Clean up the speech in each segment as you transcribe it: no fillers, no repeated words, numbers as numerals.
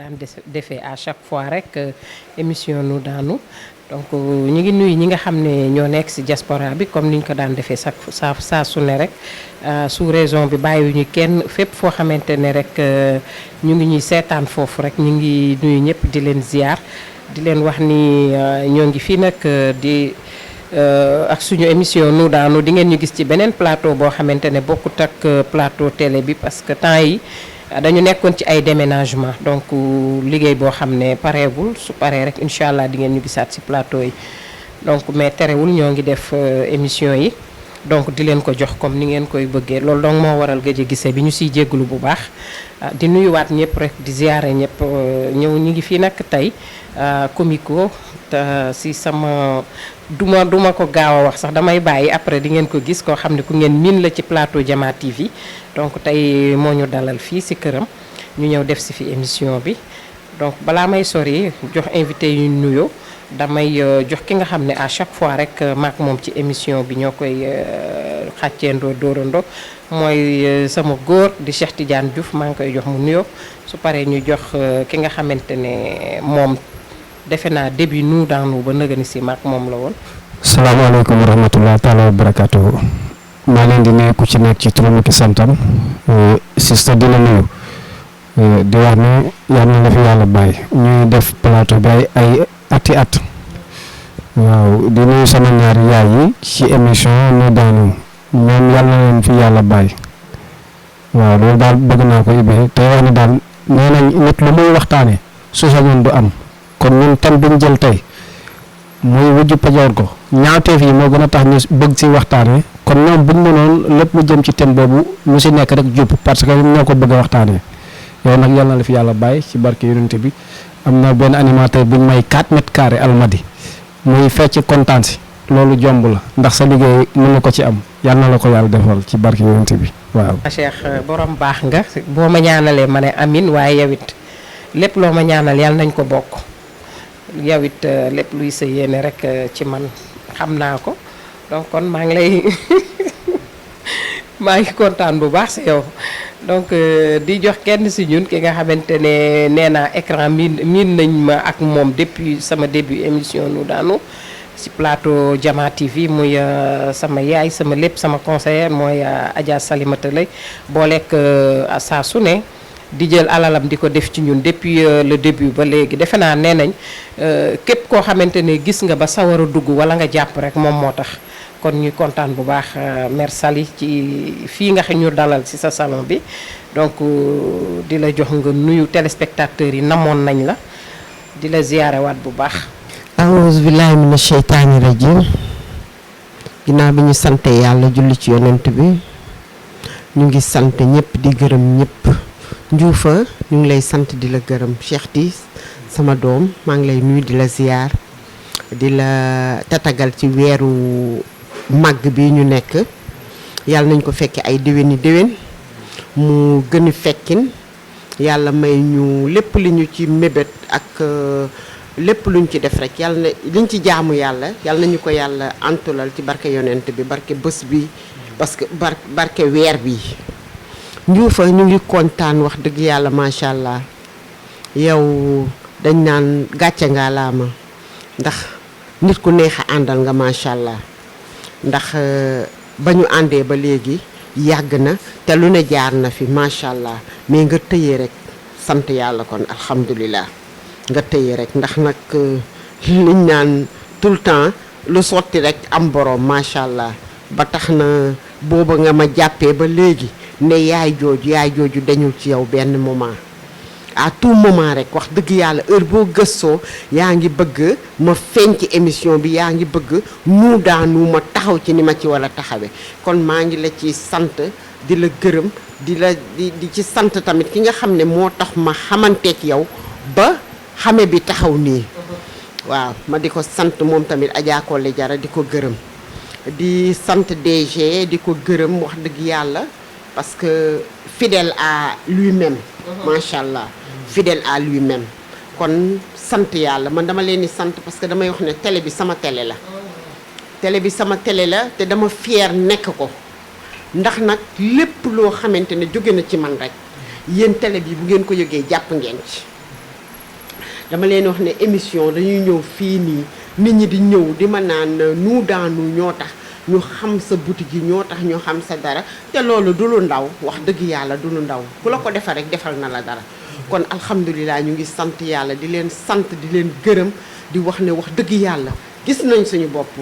daan defee à chaque fois rek émission nu daanu donc ñu ngi nuyu ñi nga xam ne ñoo nekk ci diaspora bi comme ni ñu ko daan defee saa su ne rek sous région bi bàyyiwuñu kenn fépp foo xamante ne rek ñu ngi ñuy seetaan foofu rek ñu ngi nuyu ñëpp di leen ziar di leen wax ni ñoo ngi fii nag di ak suñu émission nu daanu di ngeen ñu gis ci beneen plateau boo xamante ne bokkut ak plateau télé bi parce que temps yi dañu nekkoon ci ay déménagement donc liggéey boo xam ne pareegul su paree rek incha allah di ngeen ñu gisaat ci plateau yi donc mais terewul ñoo ngi def émission yi donc di leen ko jox comme ni ngeen koy bëggee loolu donc moo waral gëj a gisee bi ñu siy jégalu bu baax di nuyuwaat ñëpp rek di ziare ñëpp ñëw ñu ngi fii nag tey comico te si sama duma ko gaaw a wax sax damay bàyyi après di ngeen ko gis koo xam ne ku ngeen miin la ci plateau Jama TV donc tey moo ñu dalal fii si këram ñu ñëw def si fi émission bi donc balaa may sori jox invité yu nuyoo damay jox ki nga xam ne à chaque fois rek maak moom ci émission bi ñoo koy xàcceendoo dóorandoo mooy sama góor di Cheikh Tidiane Diouf maa ngi koy jox mu nuyoo su paree ñu jox ki nga xamante ne moom defe naa début nu daanu ba nëgëni si maak moom la woon. salaamaaleykum wa rahmatulah taala wa barakaatuhu maa leen di nuyu ku ci nekk ci turam ak santam sista di la nuyu di wax ne yal na la fi yàlla bàyyi ñuy def plateau bi ay ati at waaw di nuyu sama ñaari yaay yi ci émission nu daanu ñoom yal na leen fi yàlla bàyyi waaw loolu daal bëgg naa ko ibbee te wax ne daal nee nañ nit lu muy waxtaane su sañoon du am kon ñun thème bi ñu jël tey muy wujju pajoor ko ñaawteef yi moo gën a tax ñu bëgg ci waxtaane kon ñoom buñ mënoon lépp lu jëm ci thème boobu lu si nekk rek jub parce que ñoo ko bëgg a waxtaane yow nag yal na la fi yàlla bàyyi ci barke yonent bi am na benn animateur buñ may 4 mètres carrés almadi muy fecc kontaan si loolu jomb la ndax sa liggéey mën na ko ci am yal na la ko yàlla defal ci barke yonent bi waaw. Cheikh borom baax nga boo ma ñaanalee ma ne amin waaye yow it lépp loo ma ñaanal yàlla nañ ko bokk yow it lépp luy sa yéene rek ci man xam naa ko donc kon maa ngi lay maa ngi kontaan bu baax si yow donc di jox kenn si ñun ki nga xamante ne nee naa écran miin nañ ma ak moom depuis sama début émission nu daanu si plateau Jama TV muy sama yaay sama lépp sama conseillère mooy Adja Salimata Lay boo lekk saa su ne di jël alalam di ko def ci ñun depuis le début ba léegi defe naa nee nañ képp koo xamante ne gis nga ba sawar a dugg wala nga jàpp rek moom moo tax kon ñuy kontaan bu baax Mère Sali ci fii nga xam ñu dalal ci sa salon bi donc di la jox nga nuyu téléspectateurs yi namoon nañ la di la ziyaarewaat bu baax. a'uuzu billaahi mina sheytaani rajiim ginnaaw bi ñu sant yàlla julli ci yonent bi ñu ngi sant ñëpp di gërëm ñëpp. Njuufa ñu ngi lay sant di la gërëm Cheikh di sama doom maa ngi lay nuyu di la ziyaar di la tatagal ci weeru màgg bi ñu nekk yàlla nañ ko fekke ay déwéni déwén mu gën a fekkin yàlla may ñu lépp li ñu ci mébét ak lépp luñ ci def rek yàlla na liñ ci jaamu yàlla nañu ko yàlla antulal ci barke yonent bi barke bés bi parce que barke weer bi Njuufa ñu ngi kontaan wax dëgg yàlla macha allah yow dañ naan gàcce nga laama ndax nit ku neex a àndal nga macha allah ndax ba ñu àndee ba léegi yàgg na te lu ne jaar na fi macha allah mais nga tëyee rek sant yàlla kon alhamdulilah nga tëyee rek ndax nag liñ naan tout le temps lu sotti rek am borom macha allah ba tax na booba nga ma jàppee ba léegi. ne yaay jooju dañul ci yow benn moment à tout moment rek wax dëgg yàlla heure boo gëstoo yaa ngi bëgg ma feeñ ci émission bi yaa ngi bëgg nu daanu ma taxaw ci ni ma ci war a taxawe kon maa ngi la ci sant di la gërëm di ci sant tamit ki nga xam ne moo tax ma xamanteek yow ba xame bi taxaw nii waaw ma di ko sant moom tamit Adja Kole Jara di ko gërëm di sant DG di ko gërëm wax dëgg yàlla parce que fidèle à lui-même macha allah fidèle à lui-même kon sant yàlla man dama leen di sant parce que damay wax ne télé bi sama télé la te dama fier nekk ko ndax nag lépp loo xamante ne jóge na ci man rek yéen télé bi bu ngeen ko yëgee jàpp ngeen ci dama leen wax ne émission dañuy ñëw fii nii nit ñi di ñëw di ma naan nous dans nous ñoo tax ñu xam sa boutique yi ñoo tax ñu xam sa dara te loolu du lu ndaw wax dëgg yàlla du lu ndaw ku la ko defal rek defal na la dara kon alhamdulilah ñu ngi sant yàlla di leen sant di leen gërëm di wax ne wax dëgg yàlla gis nañ suñu bopp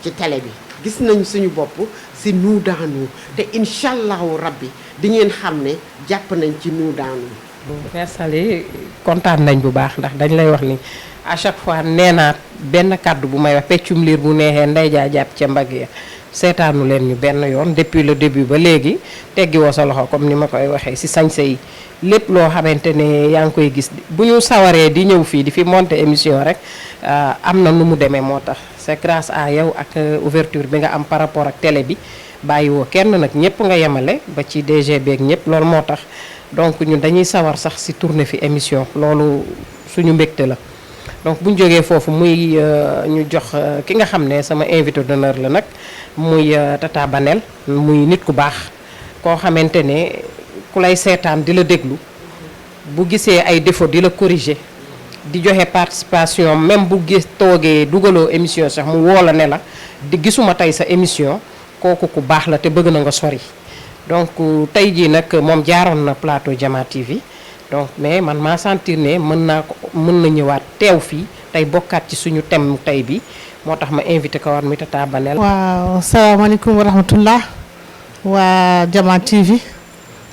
ci télé bi gis nañ suñu bopp si nous dans nous te incha allahu rabbi di ngeen xam ne jàpp nañ ci nous dans nous. Merci kontaan nañ bu baax ndax dañ lay wax ni à chaque fois nee naa benn kàddu bu may wax peccum liir bu neexee ndey jaa jàpp ca mbagg ya seetaanu leen ñu benn yoon depuis le début ba léegi teggi woo sa loxo comme ni ma koy waxee si sañse yi lépp loo xamante ne yaa ngi koy gis bu ñu sawaree di ñëw fii di fi monter émission rek am na nu mu demee moo tax c'est grâce à yow ak ouverture bi nga am par rapport ak télé bi bàyyiwoo kenn nag ñëpp nga yemale ba ci DG beeg ñëpp loolu moo tax donc ñun dañuy sawar sax si tourner fi émission loolu suñu mbégte la donc bu ñu jógee foofu muy ñu jox ki nga xam ne sama invité d'honneur la nag muy Tata Banel muy nit ku baax koo xamante ne ku lay seetaan di la déglu bu gisee ay défaut di la corriger di joxe participation même bu gis toogee dugaloo émission sax mu woo la ne la di gisuma tey sa émission kooku ku baax la te bëgg na nga sori donc tey jii nag moom jaaroon na plateau Jama TV donc mais man maa sentir ne mën na ñëwaat teew fii tey bokkaat ci suñu thème tey bi moo tax ma invité ko war muy Tata Banel. waaw salaamaaleykum wa rahmatullah waa Jama TV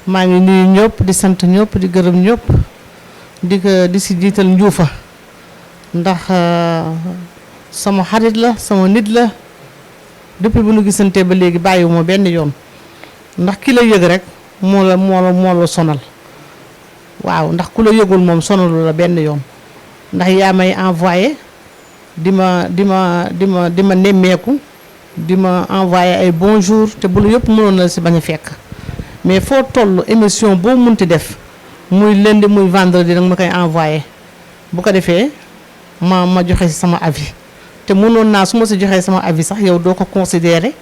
maa ngi nuyu ñëpp di sant ñëpp di gërëm ñëpp di si jiital njuufa ndax sama xarit la sama nit la depuis bu nu gisantee ba léegi bàyyiwuma benn yoon ndax ki la yëg rek moo la sonal waaw ndax ku la yëgul moom sonalu la benn yoon ndax yaa may envoyé di ma nemmeeku di ma envoyé ay bonjour te bu la yëpp mënoon na si bañ a fekk mais foo toll émission boo munti def muy lundi muy vendredi nag ma koy envoyé bu ko defee ma joxe si sama avis te mënoon naa su ma si joxee sama avis sax yow doo ko considéré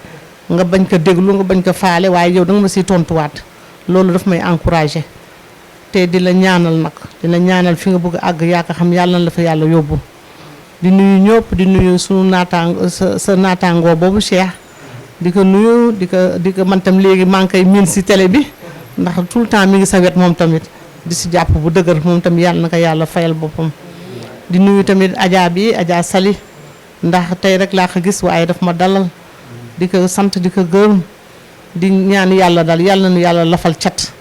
nga bañ ko déglu nga bañ ko faale waaye yow da nga ma siy tontuwaat loolu daf may encouragé te di la ñaanal nag di la ñaanal fi nga bëgg a àgg yaa ko xam yàlla na la fa yàlla yóbbu di nuyu ñëpp di nuyu sunu naataango sa naataangoo boobu Cheikh di ko nuyu di ko man tam léegi maa ngi koy miin si télé bi ndax tout le temps mi ngi sa wet moom tamit di si jàpp bu dëgër moom tam yàlla na ko yàlla fayal boppam di nuyu tamit Adja Sali ndax tey rek laa ko gis waaye daf ma dalal di ko sant di ko gërëm di ñaan yàlla dal yàlla na yàlla lafal cat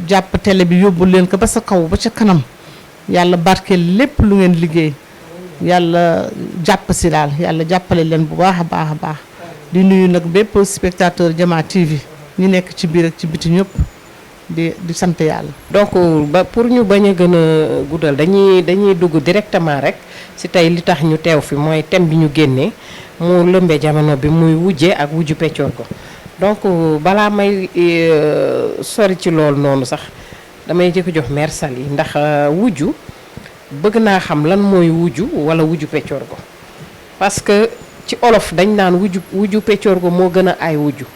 jàpp télé bi yóbbu leen ko ba sa kaw ba ca kanam yàlla barkeel lépp lu ngeen liggéey yàlla jàpp si daal yàlla jàppale leen bu baax a baax a baax di nuyu nag bépp spectateur Jama TV ñi nekk ci biir ak ci biti ñëpp di sant yàlla. donc ba pour ñu bañ a gën a guddal dañuy dugg directement rek si tey li tax ñu teew fi mooy thème bi ñu génnee mu lëmbee jamono bi muy wujje ak wujju peccoor ko donc balaa may sori ci loolu noonu sax damay jëkk jox mère Sali ndax wujju bëgg naa xam lan mooy wujju wala wujju peccoor ko parce que ci olof dañ naan wujju peccoor ko moo gën a aay wujju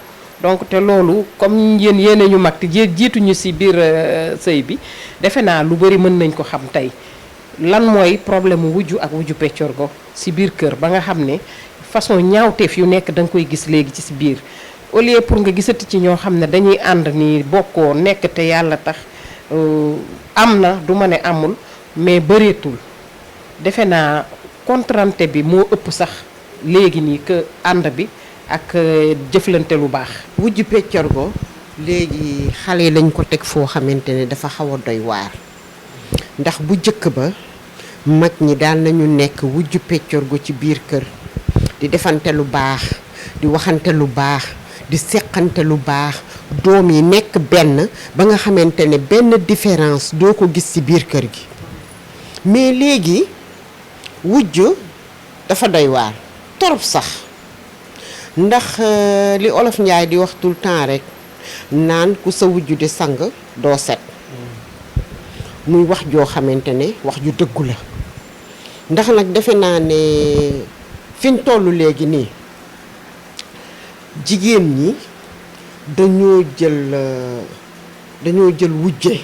donc te loolu comme yéen ñu mag te jiituñu si biir sëy bi defe naa lu bari mën nañ ko xam tey lan mooy problème mu wujju ak wujju peccoor ko si biir kër ba nga xam ne façon ñaawteef yu nekk da nga koy gis léegi ci si biir au lieu pour nga gisati ci ñoo xam ne dañuy ànd ni bokkoo nekk te yàlla tax am na du ma ne amul mais bëreetul defe naa contrante bi moo ëpp sax léegi nii que ànd bi ak jëflante lu baax. wujju peccor go léegi xale yi lañ ko teg foo xamante ne dafa xaw a doy waar ndax bu jëkk ba mag ñi daan nañu nekk wujju peccor go ci biir kër di defante lu baax di waxante lu baax di seqante lu baax doom yi nekk benn ba nga xamante ne benn différence doo ko gis ci biir kër gi mais léegi wujju dafa doy waar torop sax ndax li olof Njaay di wax tout le temps rek naan ku sa wujju di sang doo set muy wax joo xamante ne wax ju dëggu la ndax nag defe naa ne fi ñu toll léegi nii jigéen ñi dañoo jël wujje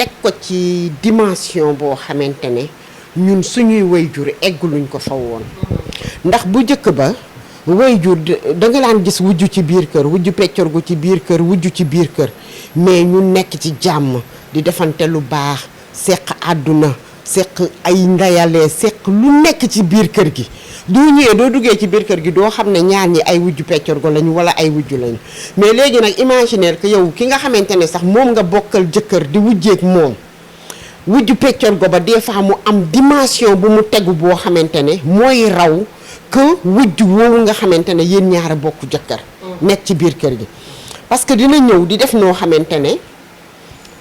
teg ko ci dimension boo xamante ne ñun suñuy wayjur egguluñ ko fa woon ndax bu njëkk ba wayjur da nga daan gis wujju ci biir kër wujju peccorgu ci biir kër wujju ci biir kër mais ñu nekk ci jàmm di defante lu baax seq àdduna seq ay ndayalee seq lu nekk ci biir kër gi doo ñëwee doo duggee ci biir kër gi doo xam ne ñaar ñi ay wujju peccorgo lañu wala ay wujju lañu mais léegi nag imaginer que yow ki nga xamante ne sax moom nga bokkal jëkkër di wujjeek moom wujju peccorgo ba des fois mu am dimension bu mu tegu boo xamante ne mooy raw que wujju woowu nga xamante ne yéen ñaara bokk jëkkër nekk ci biir kër gi parce que dina ñëw di def noo xamante ne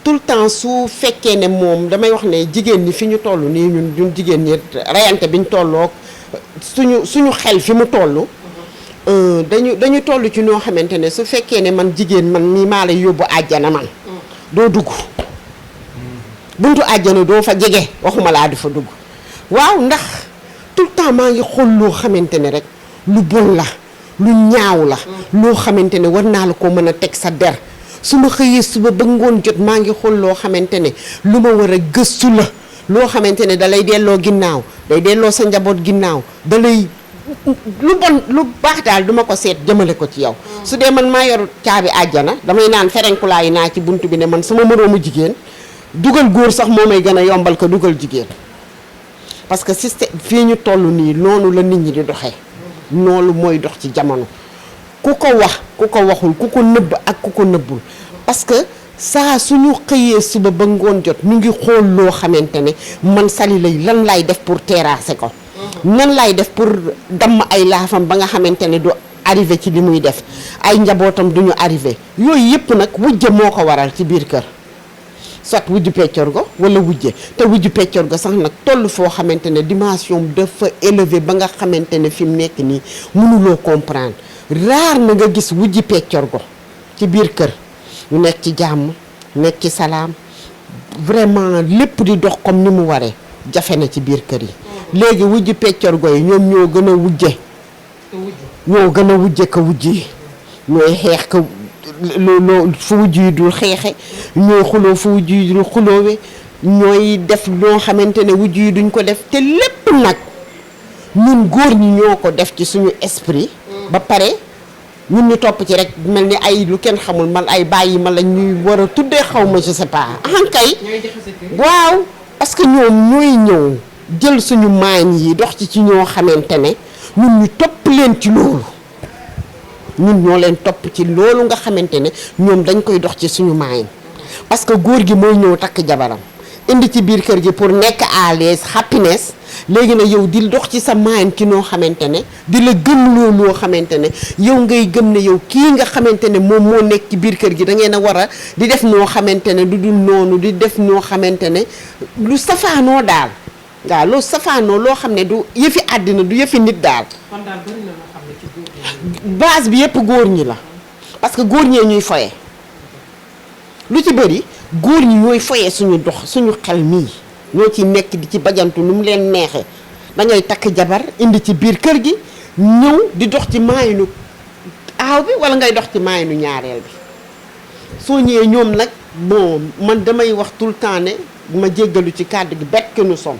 tout le temps su fekkee ne moom damay wax ne jigéen ñi fi ñu toll nii ñun jigéen ñi rayante bi ñu tolloog suñu xel fi mu toll dañu toll ci noo xamante ne su fekkee ne man jigéen man nii maa lay yóbbu àjjana man doo dugg buntu àjjana doo fa jege waxuma laa di fa dugg waaw ndax tout le temps maa ngi xool loo xamante ne rek lu bon la lu ñaaw la loo xamante ne war naa la ko mën a teg sa der su ma xëyee suba ba ngoon jot maa ngi xool loo xamante ne lu ma war a gëstu la loo xamante ne da lay delloo ginnaaw day delloo sa njaboot ginnaaw da lay lu bon lu baax daal duma ko seet jëmale ko ci yow su dee man maa yor caabi àjjana damay naan ferenkulaayi naa ci bunt bi ne man sama moroomu jigéen dugal góor sax moo may gën a yombal ko dugal jigéen parce que système fii ñu toll nii noonu la nit ñi di doxee noonu mooy dox ci jamono ku ko wax ku ko waxul ku ko nëbb ak ku ko nëbbul parce que saa suñu xëyee suba ba ngoon jot ñu ngi xool loo xamante ne man Sali lay lan laay def pour terrasser ko nan laay def pour damm ay laafam ba nga xamante ne du arrivé ci li muy def ay njabootam duñu arrivé yooyu yëpp nag wujje moo ko waral ci biir kër soit wujju peccorgo wala wujje te wujju peccorgo sax nag toll foo xamante ne dimension dafa élevé ba nga xamante ne fi mu nekk nii mënuloo comprendre raar na nga gis wujji peccorgo ci biir kër ñu nekk ci jàmm nekk ci salaam vraiment lépp di dox comme ni mu waree jafe na ci biir kër yi léegi wujji peccorgo yi ñoom ñoo gën a wujje ñoo gën a wujje ka wujj yi ñooy xeex ka loo fu wujj yi dul xeexe ñooy xuloo fu wujj yi dul xuloowe ñooy def loo xamante ne wujj yi duñ ko def te lépp nag ñun góor ñi ñoo ko def ci suñu esprit ba pare ñun ñu topp ci rek mel ni ay lu kenn xamul man ay bàyyi ma la ñuy war a tuddee xaw ma je sais pas ankay waaw parce que ñoom ñooy ñëw jël suñu maañ yi dox ci ñoo xamante ne ñun ñu topp leen ci loolu ñun ñoo leen topp ci loolu nga xamante ne ñoom dañ koy dox ci suñu maañ parce que góor gi mooy ñëw takk jabaram indi ci biir kër gi pour nekk à l'aise happiness léegi nag yow di dox ci sa maañ ci noo xamante ne di la gëm loo xamante ne yow ngay gëm ne yow kii nga xamante ne moom moo nekk ci biir kër gi da ngeen a war a di def noo xamante ne du dul noonu di def noo xamante ne lu safaanoo daal waaw lu safaanoo loo xam ne du yëfi àddina du yëfi nit daal. kon daal bari na loo xam ne ci góor base bi yëpp góor ñi la parce que góor ñee ñuy foye lu ci bëri góor ñi ñooy foye suñu dox suñu xel mii ñoo ci nekk di ci bajantu nu mu leen neexee da ngay takk jabar indi ci biir kër gi ñëw di dox ci maayinu aaw bi wala ngay dox ci maayinu ñaareel bi soo ñëwee ñoom nag bon man damay wax tout le temps ne ma jéggalu ci kàddu gi bête que nous sommes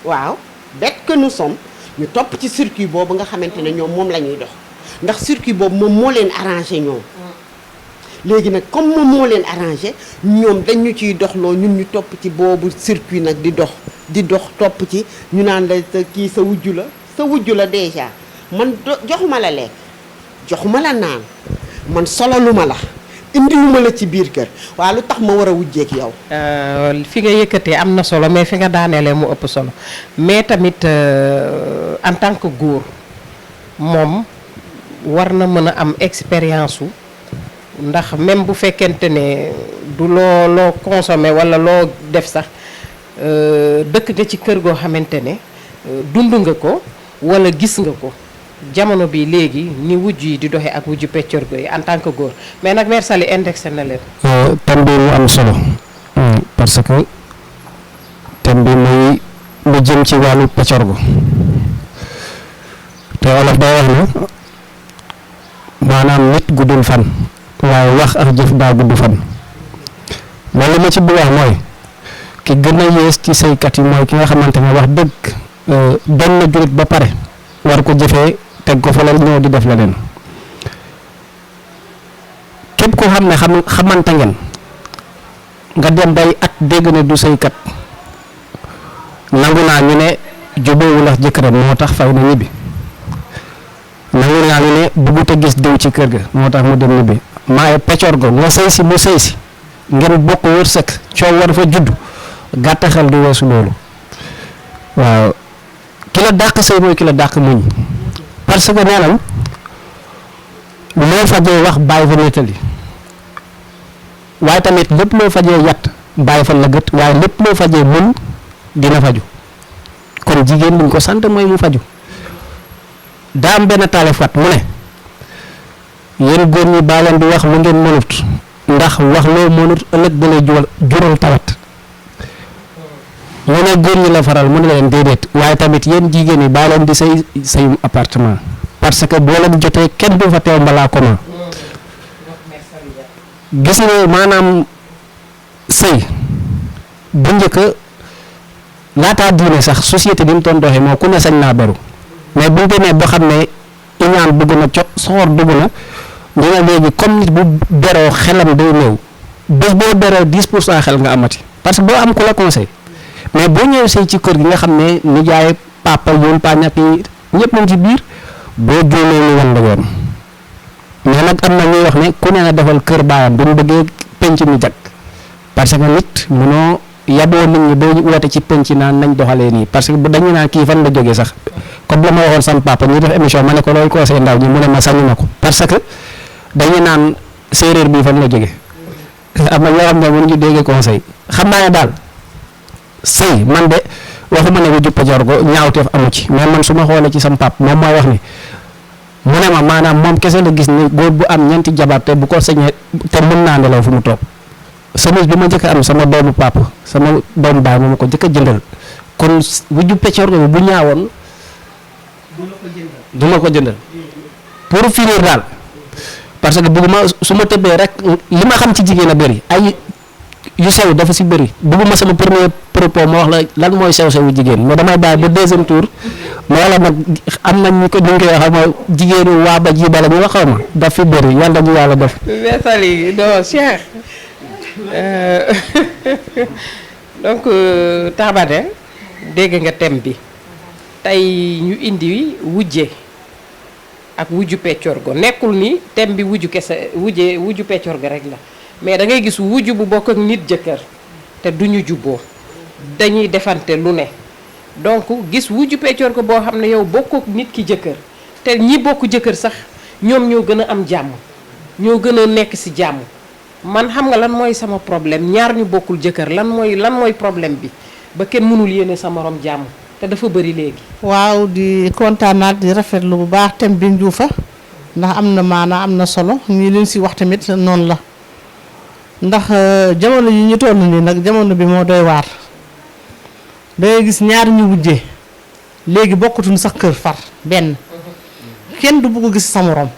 waaw bête que nous sommes ñu topp ci circuit boobu nga xamante ne ñoom moom la ñuy dox ndax circuit boobu moom moo leen arrangé ñoom léegi nag comme moom moo leen arrangé ñoom dañu ciy doxloo ñun ñu topp ci boobu circuit nag di dox topp ci ñu naan la kii sa wujju la déjà man joxuma la lekk joxuma la naan man solaluma la indiwuma la ci biir kër waaw lu tax ma war a wujjeek yow. fi nga yëkkatee am na solo mais fi nga daaneelee mu ëpp solo mais tamit en tant que góor moom war na mën a am expérience su ndax même bu fekkente ne du loo consommé walla loo def sax dëkk nga ci kër goo xamante ne dund nga ko walla gis nga ko. jamono bi léegi ni wujj yi di doxee ak wujju peccorgo yi en tant que góor mais nag Mère Sali indexé na leen. thème bi mu am solo parce que thème bi muy lu jëm ci wàllu peccorgo te wolof day wax na maanaam nit guddul fan waaye wax ak jëf daa gudd fan loolu ma ci bëgg wax mooy ki gën a yées ci sëykat yi mooy ki nga xamante ne wax dëgg doon na julit ba pare war ko jëfee teg ko fa la ñëw di def leneen képp ko xam ne xamante ngeen nga dem bay at dégg ne du sëykat nangu naa ñu ne jubóowul ak jëkkëram moo tax fay na ñibbi nangu naa ñu ne bëggut a gis diw ci kër ga moo tax mu dem ñibbi maaye peccor go nga sëy si mu sëy si ngeen bokk wërsëg coow war fa judd gàtt xel du weesu loolu waaw ki la dàq sëy mooy ki la dàq muñ parce que nee nañ loo fajee wax bàyyi fa nettali waaye tamit lépp loo fajee yat bàyyi fa la gët waaye lépp loo fajee muñ dina faju kon jigéen liñ ko sant mooy mu faju daa am benn taalifat mu ne yéen góor ñi baa leen di wax lu ngeen mënut ndax wax loo mënut ëllëg da lay jural tawat ñu ne góor ñi la faral mu ne leen déedéet waaye tamit yéen jigéen ñi baa leen di sayum appartement parce que boo leen jotee kenn du fa teew mbalaa comment gis nga maanaam sëy bu njëkk laataa diine sax société bi mu doon doxee moo ku ne sañ naa beru mais bu ñu demee ba xam ne iñaan dugg na soxor dugg na ñu ne léegi comme nit bu beroo xelam day néew bés boo beroo 10% xel nga amati parce que boo am ku la conseil mais boo ñëwee sëy ci kër gi nga xam ne nijaay papa yoon pa ñàkk yi ñëpp nañ ci biir boo juumee ñu wan la yoon mais nag am na ñuy wax ne ku ne na defal kër baayam bu mu bëggee penc mi jag parce que nit mënoo yaboo nit ñi boo woote ci penc naan nañ doxalee nii parce que dañu naan kii fan la jógee sax comme la ma waxoon sam papa ñu def émission ma ne ko loolu conseil ndaw ñi mu ne ma sañu na ko parce que dañu naan séeréer bii fan la jógee am na ñoo xam ne mënuñu dégg conseil xam naa ne daal sëy man de waxuma ne wujju pajorgo ñaawteef amu ci mais man su ma xoolee ci sam pap moom mooy wax ni mu ne ma maanaam moom kese la gis ne góor bu am ñeenti jabar te bu ko sañee te mën naa nelaw fu mu toog semis bi ma njëkk am sama doomu pap sama doomu baay ma ko njëkk a jëndal kon wujju peccorgo bu ñaawoon du ma ko jëndal pour finir daal parce que bëgguma su ma tëbbee rek li ma xam ci jigéen a bëri ay yu sew dafa si bëri bëgguma sama premier propos ma wax la lan mooy sew-sewu jigéen mais damay bàyyi ba deuxième tour ma wala nag am nañ ñu ko ñu ngi koy xam jigéenu waa ba ji bala ñu wax xaw ma daf fi bëri yàlla ñu yàlla def Sali do Cheikh donc Tabate dégg nga thème bi tey ñu indi wujje ak wujju peccorgo nekkul ni thème bi wujju kese wujju peccorgo rek la mais da ngay gis wujju bu bokk ak nit jëkkër te duñu jubboo dañuy defante lu ne donc gis wujju peccorgo boo xam ne yow bokk ak nit ki jëkkër te ñi bokk jëkkër sax ñoom ñoo gën a am jàmm ñoo gën a nekk ci jàmm man xam nga lan mooy sama problème ñaar ñu bokkul jëkkër lan mooy problème bi ba kenn mënul yéene sa morom jàmm te dafa bëri léegi. waaw di kontaanaat di rafetlu bu baax thème bi njuufa ndax am na maanaa am na solo ñi leen si wax tamit noonu la ndax jamono yi ñu toll nii nag jamono bi moo doy waar dangay gis ñaar ñu wujjee léegi bokkatuñ sax kër far benn kenn du bugg gis sa morom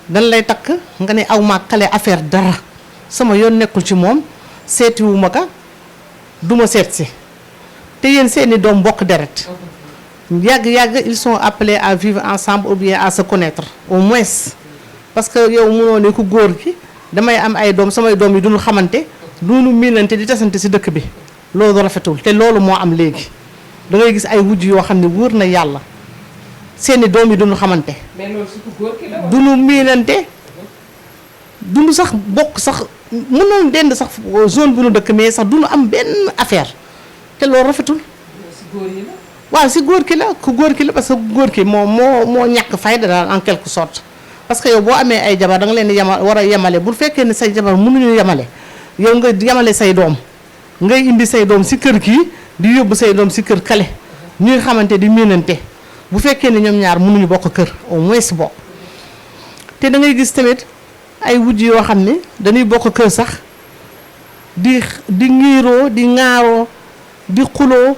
dañ lay takk nga ne aw ma kale affaire dara sama yoon nekkul ci moom seetiwuma ka duma seet si te yéen seeni doom bokk deret yàgg ils sont appelés à vivre ensemble ou bien à se connaître au moins parce que yow mënoo ne ku góor gi damay am ay doom samay doom yi duñu xamante duñu miinante di tasante si dëkk bi loolu rafetul te loolu moo am léegi da ngay gis ay wujj yoo xam ne wóor na yàlla seeni doom yi duñu xamante mais loolu surtout góor ki la duñu miinante duñu sax bokk sax mënoon dend sax zone bu nu dëkk mais sax duñu am benn affaire te loolu rafetul waaw si góor ki la ku góor ki la parce que góor ki moo ñàkk fayda daal en quelque sorte parce que yow boo amee ay jabar da nga leen di war a yemale bu fekkee ne say jabar mënuñu yemale yow nga yemale say doom ngay indi say doom si kër kii di yóbbu say doom si kër kale ñuy xamante di miinante bu fekkee ne ñoom ñaar mënuñu bokk kër au moins bokk te da ngay gis tamit ay wujj yoo xam ne dañuy bokk kër sax di ngiiroo di ŋaaroo di xuloo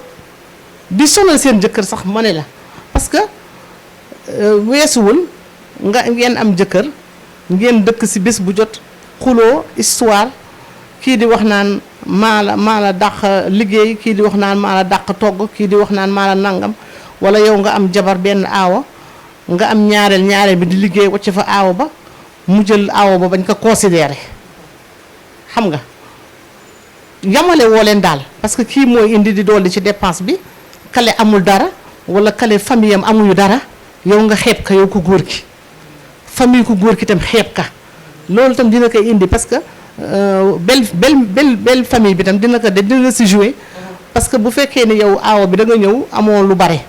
di sonal seen jëkkër sax ma ne la parce que weesuwul ngeen am jëkkër ngeen dëkk ci bés bu jot xuloo histoire kii di wax naan maa la dàq liggéey, kii di wax naan maa la dàq togg, kii di wax naan maa la nangam. Wala yow nga am jabar benn aawa nga am ñaareel bi di liggéey wacc fa aawa ba mu jël aawa ba bañ ko considéré xam nga yamale woo leen daal parce que kii mooy indi di dolli ci dépense bi kale amul dara wala kale famille am amuñu dara yow nga xeeb ka yow ku góor ki famille ku góor ki tam xeeb ka loolu tam dina koy indi parce que belle famille bi tam dina si jouer parce que bu fekkee ne yow aawa bi da nga ñëw amoo lu bare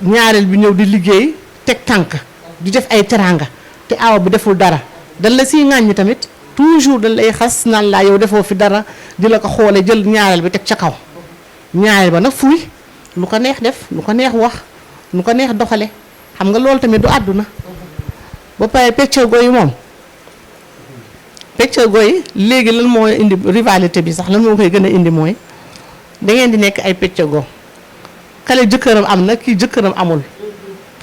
ñaareel bi ñëw di liggéey teg tànk di def ay teranga te aawa bi deful dara dañ la siy ŋàññi tamit toujours dañ lay xas naan laa yow defoo fi dara di la ko xoole jël ñaareel bi teg ca kaw ñaareel ba nag fuuy lu ko neex def lu ko neex wax lu ko neex doxale xam nga loolu tamit du àdduna ba pare peccego yi moom peccego yi léegi lan moo indi rivalité bi sax lan moo koy gën a indi mooy da ngeen di nekk ay peccego kale jëkkëram am na kii jëkkëram amul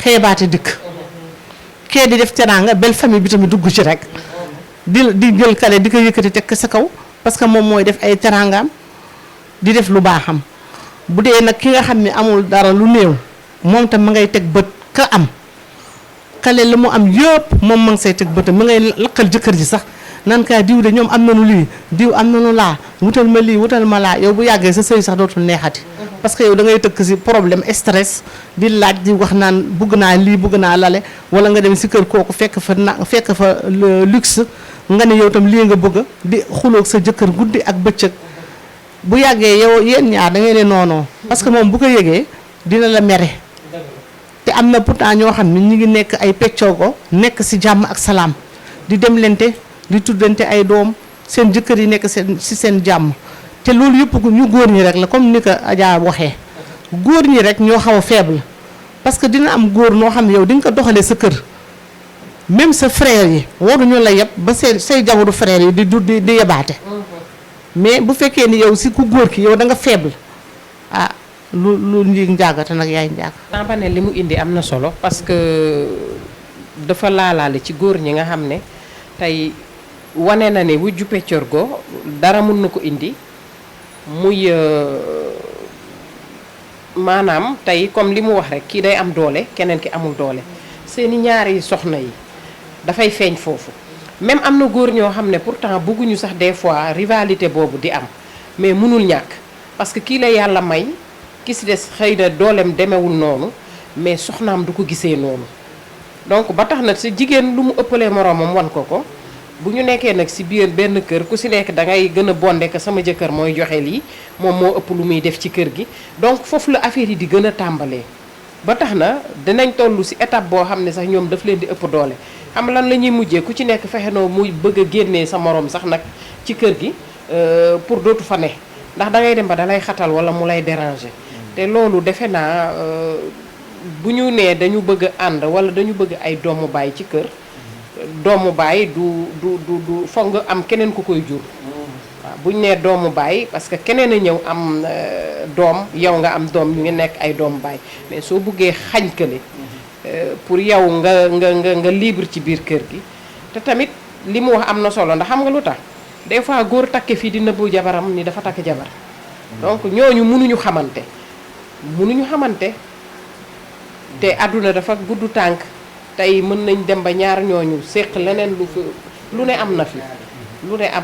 xeebaate dikk kee di def teraanga belle famille bi tamit dugg ci rek di jël kale di ko yëkkati teg sa kaw parce que moom mooy def ay teraangaam di def lu baaxam bu dee nag ki nga xam ne amul dara lu néew moom tam ma ngay teg bët ka am kale la mu am yëpp moom ma ngi say teg bëtam ma ngay lakkal jëkkër ji sax nan kaa diw de ñoom am nañu lii diw am nañu laa wutal ma lii wutal ma laa yow bu yàggee sa sëy sax dootul neexati parce que yow da ngay tëkk si problème stress di laaj di wax naan bugg naa lii bugg naa lale wala nga dem si kër kooku fekk fa luxe nga ne yow tam lii nga bëgg di xuloog sa jëkkër guddi ak bëccëg bu yàggee yow yéen ñaar da ngay ne noonoo parce que moom bu ko yëgee dina la mere te am na pourtant ñoo xam ne ñu ngi nekk ay peccoogo nekk si jàmm ak salaam di dem lente di tuddante ay doom seen jëkkër yi nekk seen jàmm te loolu yëpp ñu góor ñi rek la comme ni ko Adja waxee góor ñi rek ñoo xaw a faible parce que dina am góor noo xam ne yow di nga ko doxalee sa kër même sa frère yi waruñu la yeb ba say jabaru frère yi di yebaate mais bu fekkee ni yow si ku góor ki yow da nga faible ah lu njiig njaagate nag yaay njaag ba ne li mu indi am na solo parce que dafa laalaale ci góor ñi nga xam ne tey wane na ne wujju peccorgo dara mun na ko indi muy maanaam tey comme li mu wax rek kii day am doole keneen ki amul doole seeni ñaari soxna yi dafay feeñ foofu même am na góor ñoo xam ne pourtant bëgguñu sax des fois rivalité boobu di am mais mënul ñàkk parce que kii la yàlla may ki si des xëy na dooleem demewul noonu mais soxnaam du ko gisee noonu donc ba tax na si jigéen lu mu ëppalee moroomam wan ko bu ñu nekkee nag si biir benn kër ku si nekk da ngay gën a bonde que sama jëkkër mooy joxe lii moom moo ëpp lu muy def ci kër gi donc foofu la affaire yi di gën a tàmbalee ba tax na dinañ toll si étape boo xam ne sax ñoom daf leen di ëpp doole xam lan la ñuy mujjee ku ci nekk fexe noo muy bëgg a génnee sa morom sax nag ci kër gi pour dootu fa ne ndax da ngay dem ba da lay xatal wala mu lay déranger te loolu defe naa bu ñu nee dañu bëgg a ànd wala dañu bëgg ay doomu baay ci kër doomu baay du foog nga am keneen ku koy jur waaw bu ñu nee doomu baay parce que keneen a ñëw am doom yow nga am doom ñu ngi nekk ay doomu baay mais soo buggee xañ kële pour yow nga libre ci biir kër gi te tamit li mu wax am na solo ndax xam nga lu tax des fois góor takke fii di nëbbu jabaram ni dafa takk jabar donc ñooñu mënuñu xamante te àdduna dafa gudd tànk tey mën nañ dem ba ñaar ñooñu séq leneen lu ne am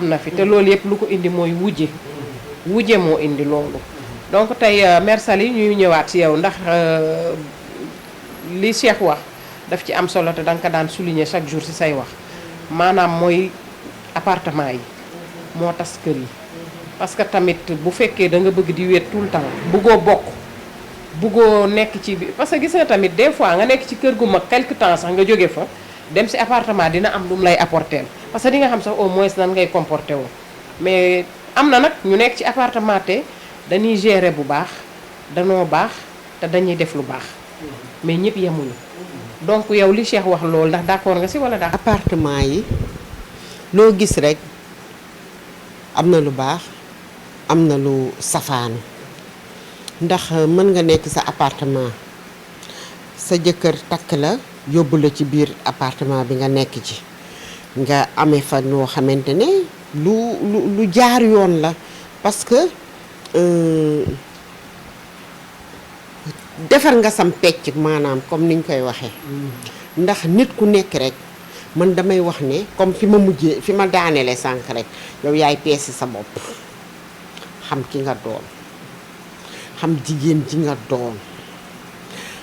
na fi te loolu yëpp lu ko indi mooy wujje moo indi loolu donc tey Mère Sali ñuy ñëwaat ci yow ndax li Cheikh wax daf ci am solo te danga ko daan souligner chaque jour ci say wax maanaam mooy appartement yi moo tas kër yi parce que tamit bu fekkee da nga bëgg di wéet tout le temps buggoo nekk ci biir parce que gis nga tamit des fois nga nekk ci kër gu mag quelque temps sax nga jóge fa dem ci appartement dina am lu mu lay apporter parce que di nga xam sax au moins nan ngay comporter woo mais am na nag ñu nekk ci appartement te dañuy gérer bu baax danoo baax te dañuy def lu baax mais ñëpp yemuñu donc yow li Cheikh wax loolu ndax d'accord nga ci walla daa appartement yi loo gis rek am na lu baax am na lu safaanu ndax mën nga nekk sa appartement sa jëkkër takk la yóbbu la ci biir appartement bi nga nekk ci nga amee fa noo xamante ne lu jaar yoon la parce que defar nga sam pecc maanaam comme niñ koy waxee ndax nit ku nekk rek man damay wax ne comme fi ma daanele sànq rek yow yaay peesi sa bopp xam ki nga doon xam jigéen ji nga doon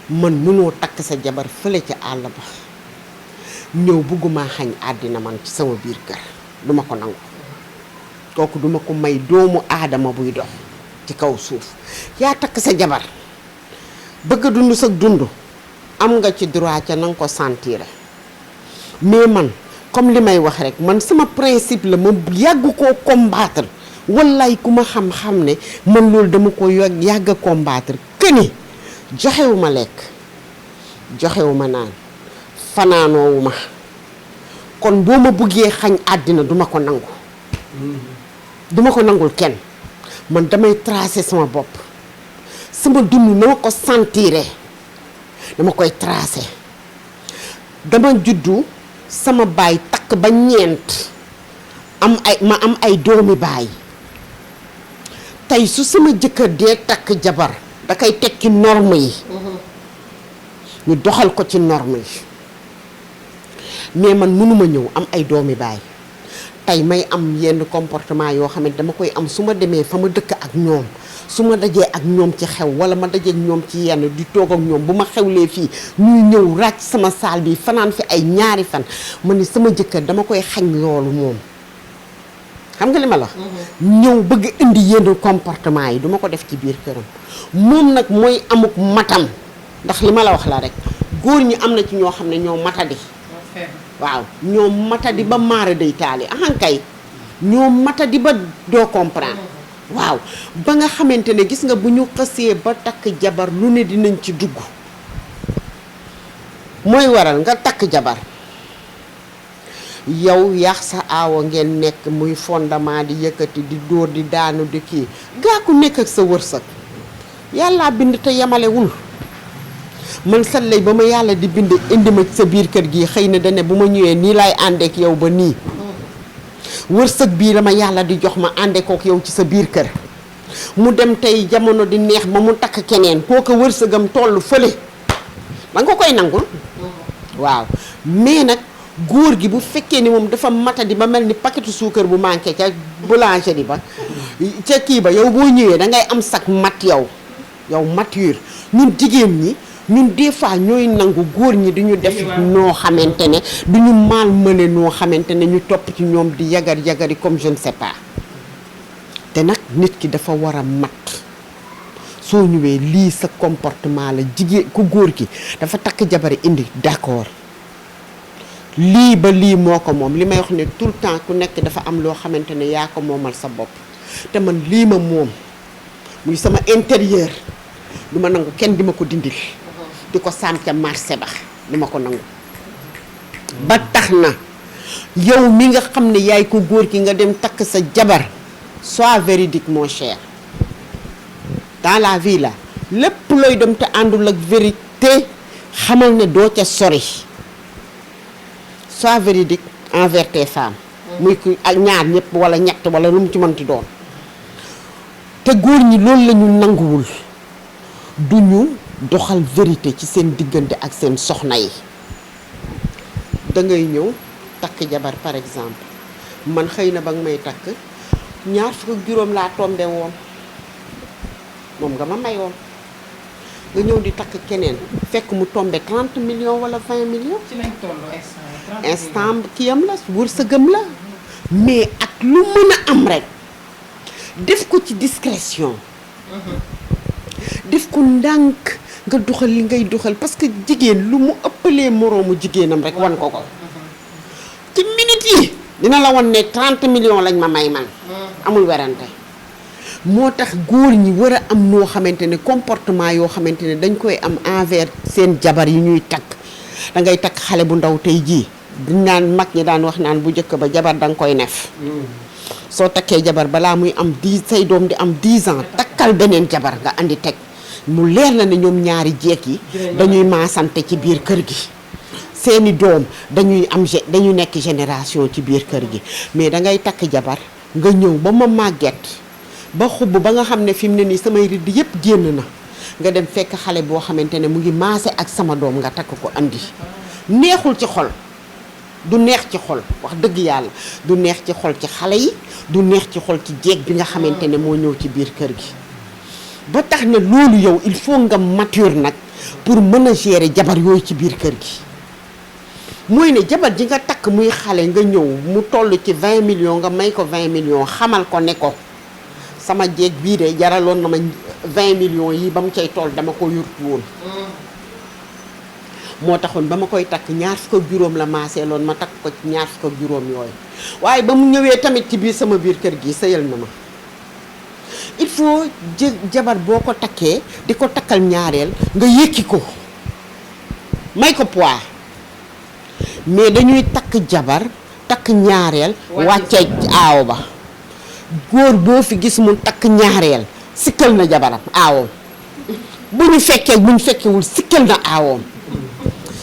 man mënoo takk sa jabar fële ca àll ba ñëw bëgguma xañ àddina man ci sama biir kër duma ko nangu kooku duma ko may doomu aadama buy dox ci kaw suuf yaa takk sa jabar bëgg dund sa dund am nga ci droit ca nanga ko sentir mais man comme li may wax rek man sama principe la ma yàgg koo combattre wallaay ku ma xam-xam ne man loolu dama ko yàgg a combattre këni joxewuma lekk joxewuma naan fanaanoowuma kon boo ma buggee xañ àddina duma ko nangu duma ko nangul kenn man damay tracer sama bopp sama dund na ma ko sentiré dama koy tracer dama juddu sama baay takk ba ñeent ma am ay doomi baay tey su sama jëkkër dee takk jabar da koy teg ci norme yi ñu doxal ko ci norme yi mais man mënuma ñëw am ay doomi baay tey may am yenn comportement yoo xam ne dama koy am su ma demee fa ma dëkk ak ñoom su ma dajee ak ñoom ci xew wala ma dajee ak ñoom ci yenn di toog ak ñoom bu ma xewlee fii ñuy ñëw ràcc sama saal bi fanaan fi ay ñaari fan ma ni sama jëkkër dama koy xañ loolu moom xam nga li ma la ñëw bëgg indi yenn comportement yi duma ko def ci biir këram moom nag mooy amuk matam ndax li ma la wax la rek góor ñi am na ci ñoo xam ne ñoo matadi waaw ñoo matadi ba maara day taali ahankay ñoo matadi ba doo comprendre waaw ba nga xamante ne gis nga bu ñu xësee ba takk jabar lu ne dinañ ci dugg mooy waral nga takk jabar yow yaax sa aawa ngeen nekk muy fondement di yëkkati di dóor di daanu di kii gaa ku nekk ak sa wërsëg yàlla bind te yemalewul man sallay ba ma yàlla di bind indi ma sa biir kër gi xëy na dane bu ma ñëwee nii laay àndeek yow ba nii wërsëg bii la ma yàlla di jox ma àndeekook yow ci sa biir kër mu dem tey jamono di neex ba mu takk keneen kooka wërsëgam tollu fële da nga ko koy nangul waaw mais nag góor gi bu fekkee ni moom dafa matadi ba mel ni paquetu suukar bu manqué ca boulangerie ba ca kii ba yow boo ñëwee da ngay am sax mat yow mature ñun jigéen ñi ñun des fois ñooy nangu góor ñi duñu def noo xamante ne duñu mal mëne noo xamante ne ñu topp ci ñoom di yagari comme je ne sais pas te nag nit ki dafa war a mat soo ñëwee lii sa comportement la jigéen ku góor ki dafa takk jabari indi d'accord lii ba lii moo ko moom li may wax ne tout le temps ku nekk dafa am loo xamante ne yaa ko moomal sa bopp te man lii ma moom muy sama intérieur du ma nangu kenn di ma ko dindil di ko saam ca marché ba du ma ko nangu ba tax na yow mi nga xam ne yaay ko góor ki nga dem takk sa jabar sois véridique mon cher dans la vie là lépp looy dem te àndul ak vérité xamal ne doo ca sori sois véridique envers tes femmes muy ku ak ñaar ñëpp wala ñett wala lu mu ci mënti doon te góor ñi loolu la ñu nanguwul du ñu doxal vérité ci seen diggante ak seen soxna yi da ngay ñëw takk jabar par exemple man xëy na ba nga may takk ñaar fukk ak juróom laa tombe woon moom nga ma may woon nga ñëw di takk keneen fekk mu tombe 30 millions wala 20 millions ci lañ tollu instant kiyam la wërsëgam la mais ak lu mën a am rek def ko ci discrétion def ko ndànk nga doxal li ngay doxal parce que jigéen lu mu ëppalee moroomu jigéenam rek wan ko ci minute yi dina la wan ne 30 millions lañ ma may man amul werante moo tax góor ñi war a am noo xamante ne comportement yoo xamante ne dañ koy am envers seen jabar yi ñuy takk da ngay takk xale bu ndaw tey jii duñ naan mag ñi daan wax naan bu njëkk ba jabar da nga koy nef soo takkee jabar balaa muy am 10 say doom di am 10 ans takkal beneen jabar nga andi teg mu leer la ne ñoom ñaari jeeg yi dañuy maasante ci biir kër gi seeni doom dañuy dañu nekk génération ci biir kër gi mais da ngay takk jabar nga ñëw ba ma màgget ba xubb ba nga xam ne fi mu ne nii samay ridd yëpp génn na nga dem fekk xale boo xamante ne mu ngi maase ak sama doom nga takk ko andi neexul ci xol du neex ci xol wax dëgg yàlla du neex ci xol ci xale yi du neex ci xol ci jeeg bi nga xamante ne moo ñëw ci biir kër gi ba tax ne loolu yow il faut nga mature nag pour mën a gérer jabar yooyu ci biir kër gi mooy ne jabar ji nga takk muy xale nga ñëw mu toll ci 20 millions nga may ko 20 millions xamal ko ne ko sama jeeg bii de jaraloon na ma 20 millions yi ba mu cay toll dama ko yurtu woon moo taxoon ba ma koy takk 25 la maaseeloon ma takk ko ci 25 yooyu waaye ba mu ñëwee tamit ci biir sama biir kër gi sëyal na ma il faut jabar boo ko takkee di ko takkal ñaareel nga yëkki ko may ko poids mais dañuy takk jabar takk ñaareel wàccee aaw ba góor boo fi gis mu takk ñaareel sikkal na jabaram aawoom bu ñu fekkewul sikkal na aawoom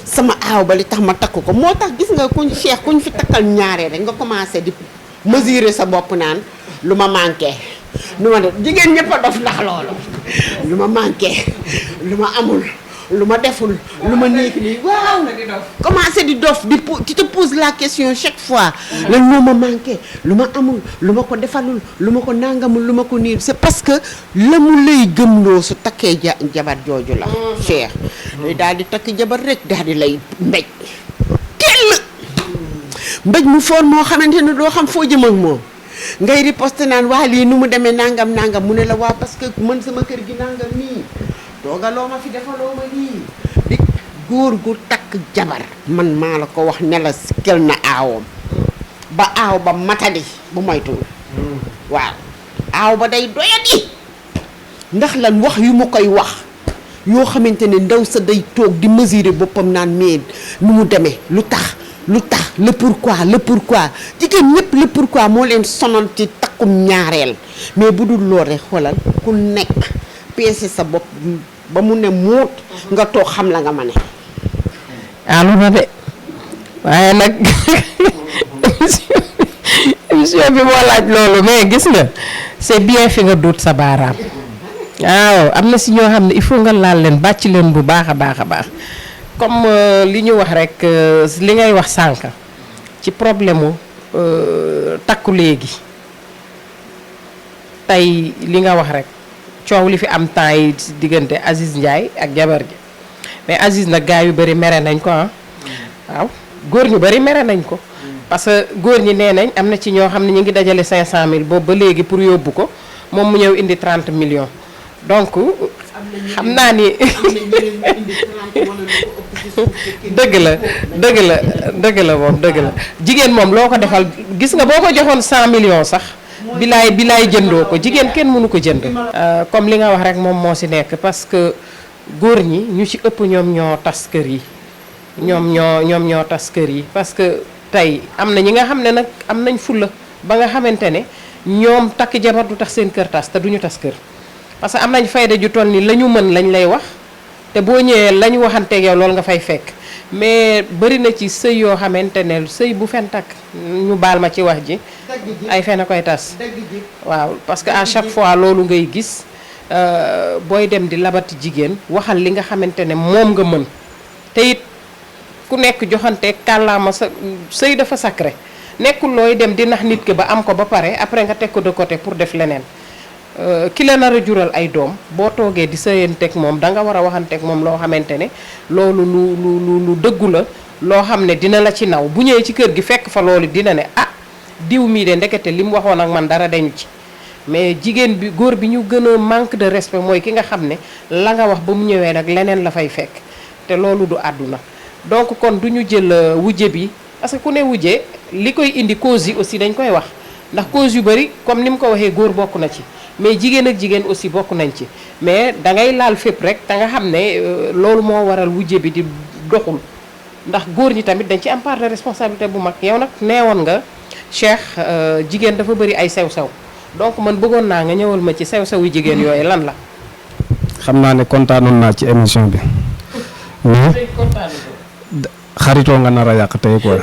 sama aaw ba li tax ma takk ko moo tax gis nga kuñ fi takkal ñaareel rek nga commencé di mesurer sa bopp naan lu ma manqué lu ma def jigéen ñëpp a dof ndax loolu lu ma manqué lu ma amul lu ma deful lu ma nekk nii waaw commencé di dof tu te poses la question chaque fois lan moo ma manqué lu ma amul lu ma ko defalul lu ma ko nangamul lu ma ko niir c'est parce que la mu lay gëmloo su takkee jabar jooju la Cheikh daal di takk jabar rek daal di lay mbéj mbéj mu foor moo xamante ne doo xam foo jëm ak moom ngay riposte naan waa lii nu mu demee nangam mu ne la waaw parce que man sama kër gi nangam nii toogaloo ma fi defaloo ma nii di góor gu takk jabar man maa la ko wax ne la sikkal na aawam ba aaw ba matadi bu moytuwul waaw aaw ba day doyadi ndax lan wax yu ma koy wax yoo xamante ne ndaw sa day toog di mesurer boppam naan mais nu mu demee lu tax le pourquoi jigéen ñëpp le pourquoi moo leen sonal ci takkum ñaareel mais bu dul lool rek xoolal ku nekk peese sa bopp ba mu ne muut nga toog xam la nga ma ne alu na de waaye nag émission bi moo laaj loolu mais gis nga c'est bien fi nga duut sa baaraam waaw am na si ñoo xam ne il faut nga laal leen bàcc leen bu baax a baax comme li ñu wax rek li ngay wax sànq ci problème mu takku léegi tey li nga wax rek coow li fi am temps yi diggante Aziz Ndiaye ak jabar ji mais Aziz nag gaa yu bëri mere nañ ko waaw góor ñu bëri mere nañ ko parce que góor ñi nee nañ am na ci ñoo xam ne ñu ngi dajale 500000 boobu ba léegi pour yóbbu ko moom mu ñëw indi 30 millions donc xam naa ni dëgg la moom dëgg la jigéen moom loo ko defal gis nga boo ko joxoon 100 millions sax bilaay jëndoo ko jigéen kenn mënu ko jënd comme li nga wax rek moom moo si nekk parce que góor ñi ñu ci ëpp ñoom ñoo tas kër yi ñoom ñoo tas kër yi parce que tey am na ñi nga xam ne nag am nañ fulla ba nga xamante ne ñoom takk jabar du tax seen kër tas te duñu tas kër parce que am nañ fayda ju toll ni la ñu mën lañ lay wax te boo ñëwee la ñu waxanteeg yow loolu nga fay fekk mais bëri na ci sëy yoo xamante ne sëy bu fen takk ñu baal ma ci wax ji ay fen a koy tas waaw parce que à chaque fois loolu ngay gis booy dem di labati jigéen waxal li nga xamante ne moom nga mën te it ku nekk joxante kàllaama sa sëy dafa sacré nekkul looy dem di nax nit ki ba am ko ba pare après nga teg ko de côté pour def leneen ki la nar a jural ay doom boo toogee di sëyanteeg moom da nga war a waxanteeg moom loo xamante ne loolu lu dëggu la loo xam ne dina la ci naw bu ñëwee ci kër gi fekk fa loolu dina ne ah diw mii de ndekete li mu waxoon ak man dara dañu ci mais jigéen bi góor bi ñu gën a manque de respect mooy ki nga xam ne la nga wax ba mu ñëwee nag leneen la fay fekk te loolu du àdduna donc kon du ñu jël wujje bi parce que ku ne wujje li koy indi cause yi aussi dañ koy wax ndax cause yu bari comme ni mu ko waxee góor bokk na ci mais jigéen ak jigéen aussi bokk nañ ci mais da ngay laal fépp rek te nga xam ne loolu moo waral wujje bi di doxul ndax góor ñi tamit dañ ci am part de responsabilité bu mag yow nag neewoon nga Cheikh jigéen dafa bëri ay sew-sew donc man bëggoon naa nga ñëwal ma ci sew-sewu jigéen yooyu lan la. xam naa ne kontaanoon naa ci émission bi mais xaritoo nga nar a yàq tey quoi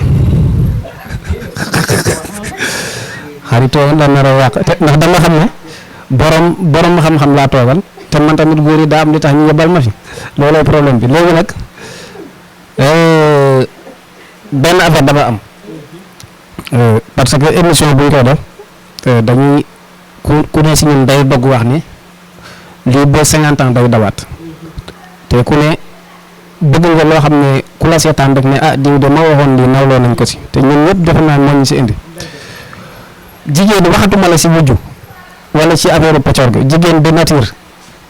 xaritoo nga nar a yàq te ndax dama xam ne borom xam-xam laa toogal te man tamit góor yi daa am li tax ñu yebal ma fi looloo problème bi léegi nag benn affaire dafa am parce que émission bu ñu koy def dañuy ku ne si ñun day dogg wax ni lii ba 50 ans day dawaat te ku ne bëgg nga loo xam ne ku la seetaan rek ne ah diw de ma waxoon lii nawloo nañ ko si te ñun ñëpp defe naa moo ñu si indi jigéen waxatuma la si wujju wala ci affaire peccoor ga jigéen de nature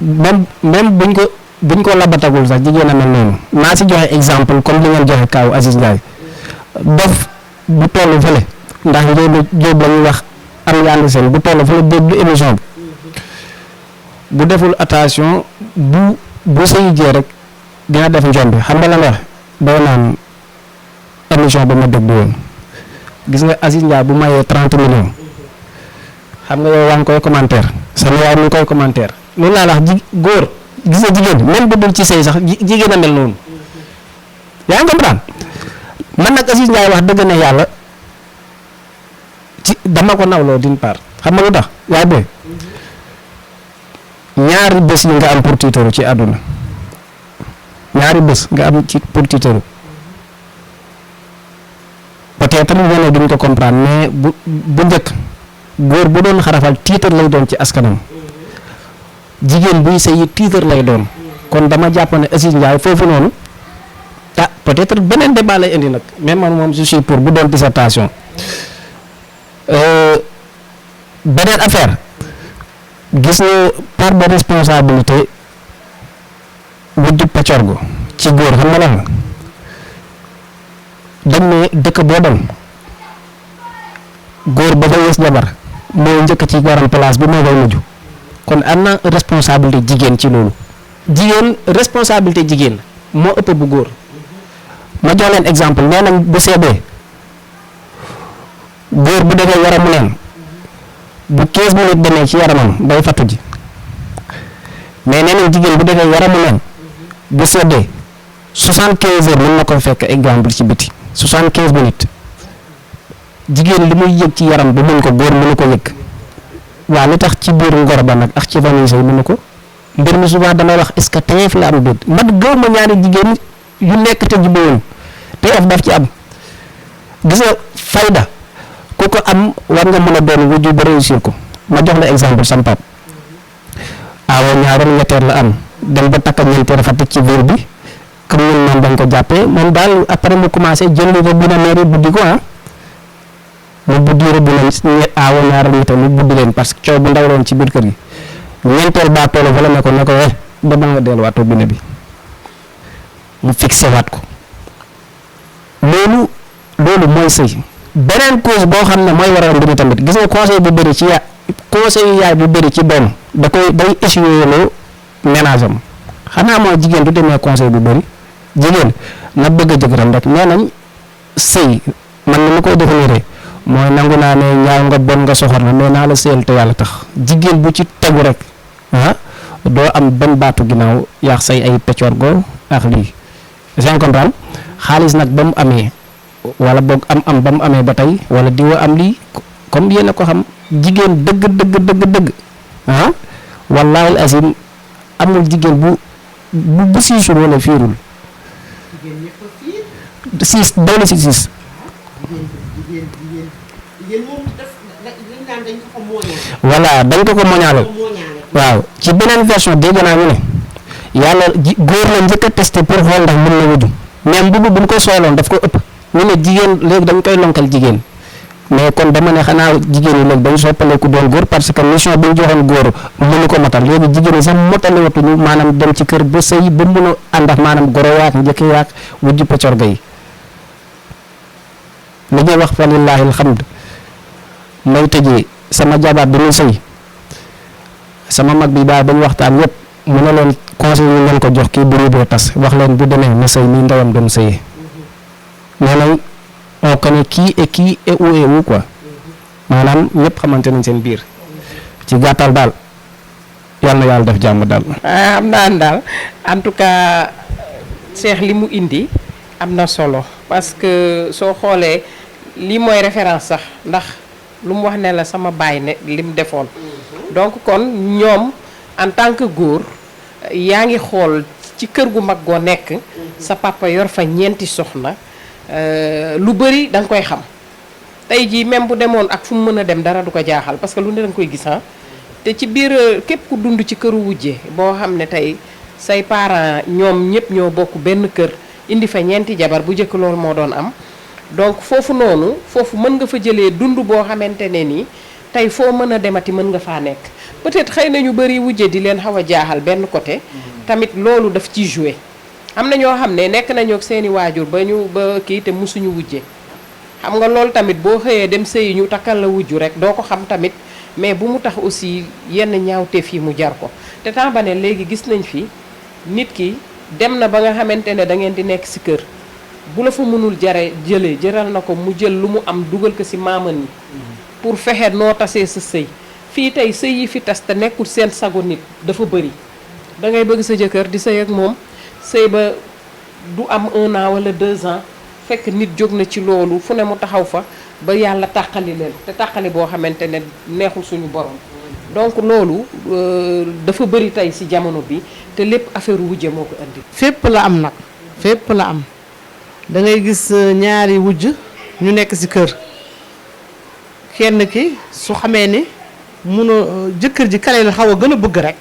même buñ ko labatagul sax jigéen a mel noonu naa si joxe exemple comme li ngeen joxe kaaw Aziz Ndiaye dof bu tollu fële ndax Jóob la ñuy wax am yànd seen bu tollu fële dégg émission bi bu deful attention bu sëy jee rek dina def njombe xam nga la nga wax doo naan émission ba ma déglu woon gis nga Aziz Ndiaye bu mayee 30 millions xam nga yow yaa ngi koy commentaire sama yaay mi ngi koy commentaire loolu laa wax góor gis nga jigéen même bu dul ci sëy sax jigéen a mel noonu yaa ngi comprendre man nag Aziz Ndiaye wax dëgg ne yàlla ci dama ko nawloo d'une part xam nga lu tax waaye booy ñaari bés yi nga am pour tiitaru ci àdduna ñaari bés nga am ci pour tiitaru peut-être ñeneen duñ ko comprendre mais bu njëkk góor bu doon xarafal tiitar lay doon ci askanam jigéen buy sëyi tiitar lay doon kon dama jàpp ne Aziz Ndiaye foofu noonu ah peut-être beneen débat lay indi nag même man moom je suis pour bu doon dissertation beneen affaire gis nga part de responsabilité wujju paccorgo ci góor xam nga lan la dañ ne dëkk boo dem góor ba fa yées jabar mooy njëkk ci waram place bi moo koy mujj kon am na responsabilité jigéen ci loolu jigéen responsabilité jigéen moo ëpp bu góor ma jox leen exemple nee nañ bu seebee góor bu defee yaramu neen bu 15 minutes demee ci yaramam day fattu ji mais nee nañ jigéen bu defee yaramu neen bu seddee 75 heures mën na ko fekk exemple ci biti 75 minutes jigéen li muy yëg ci yaram ba mën ko góor mënu ko yëg waaw li tax ci biir ngor ba nag ak ci vanise yi mënu ko mbir mi souvent damay wax est-ce que teef la am déet man gëw ma ñaari jigéen yu nekk te jubóowuñ teef daf ci am gis nga fayda ku ko am war nga mën a doon wujju ba réussir ko ma jox la exemple sam pap awo ñaaroon ñetteel la am dem ba takka ñeenteel fa tëj ci biir bi comme ñun moom dañ ko jàppee moom daal après mu commencé jël ko bu na mairie buddi ko mu buddi rëbb na aawo ñaaroon ñetteel mu buddi leen parce que coow bu ndaw loon ci biir kër gi ñeenteel baa toolu fa la ne ko dama nga delluwaatoo bine bi mu fixé waat ko loolu mooy sëy beneen cause boo xam ne mooy waral mbir tamit gis nga conseil bu bëri ci yaay bu bëri ci doom day échoué loo ménage am xanaa mooy jigéen du demee conseil bu bëri jigéen na bëgg a jëkkëram rek nee nañ sëy man ni ma koy définir mooy nangu naa ne ñaaw nga bon nga soxor na mais naa la sëyal te yàlla tax jigéen bu ci tegu rek doo am benn baatu ginnaaw yaax say ay peccoor go ak lii j'ai comprendre xaalis nag ba mu amee wala boog am ba mu amee ba tey wala diwa am lii comme yéen a ko xam jigéen dëgg wallaahi azim amul jigéen bu siisul wala fiirul siis doole si siis voilà dañ ko moñaale waaw ci beneen version dégg naa ñu ne yàlla góor la njëkk a testé pour xool ndax mën na wuju même bu buñ ko sooloon daf ko ëpp ñu ne jigéen léegi dañ koy lonkal jigéen mais kon dama ne xanaa jigéen ñi léegi dañ soppaleeku doon góor parce que mission bi ñu joxoon góor mënu ko matal léegi jigéen ñi sax motale watuñu maanaam dem ci kër ba sëy ba mën a ànd ak maanaam goro yaak njëkk yaak wujju peccorga yi li ñuy wax fa lillahi alhamd may tëjee sama jabaat bi muy sëy sama mag bi baay ba ñu waxtaan yëpp mu ne leen conseil yi ngeen ko jox kii bu ñu doo tas wax leen bu demee na sëy nii ndeyam doon sëyee nee nañ on connaît qui est où quoi maanaam ñëpp xamante nañ seen biir ci gàttal daal yal na yàlla def jàmm daal. xam naa daal en tout cas Cheikh li mu indi am na solo parce que soo xoolee lii mooy référence sax ndax lu mu wax ne la sama baay ne lim defoon donc kon ñoom en tant que góor yaa ngi xool ci kër gu mag goo nekk sa papa yor fa ñeenti soxna lu bëri da nga koy xam tey jii même bu demoon ak fu mu mën a dem dara du ko jaaxal parce que lu ne da nga koy gis te ci biir képp ku dund ci këru wujje boo xam ne tey say parents ñoom ñëpp ñoo bokk benn kër indi fa ñeenti jabar bu njëkk loolu moo doon am donc foofu noonu foofu mën nga fa jëlee dund boo xamante ne nii tey foo mën a demati mën nga faa nekk peut-être xëy na ñu bëri wujje di leen xaw a jaaxal benn côté tamit loolu daf ciy joué am na ñoo xam ne nekk nañu ak seeni waajur ba kii te musuñu wujje xam nga loolu tamit boo xëyee dem sëyi ñu takkal la wujju rek doo ko xam tamit mais bu mu tax aussi yenn ñaawteef yi mu jar ko te temps ba ne léegi gis nañ fi nit ki dem na ba nga xamante ne da ngeen di nekk ci kër bu la fa mënul jëral na ko mu jël lu mu am dugal ko ci maaman yi pour fexe noo tasee sa sëy fii tey sëy yi fi tas te nekkul seen sago nit dafa bëri da ngay bëgg sa jëkkër di sëy ak moom sëy ba du am 1 an wala 2 ans fekk nit jóg na ci loolu fu ne mu taxaw fa ba yàlla tàqali leen te tàqali boo xamante ne neexul suñu borom donc loolu dafa bëri tey ci jamono bi te lépp affaire wujje moo ko indi. fépp la am nag fépp la am da ngay gis ñaari wujj ñu nekk ci kër kenn ki su xamee ni jëkkër ji kale la xaw a gën a bëgg rek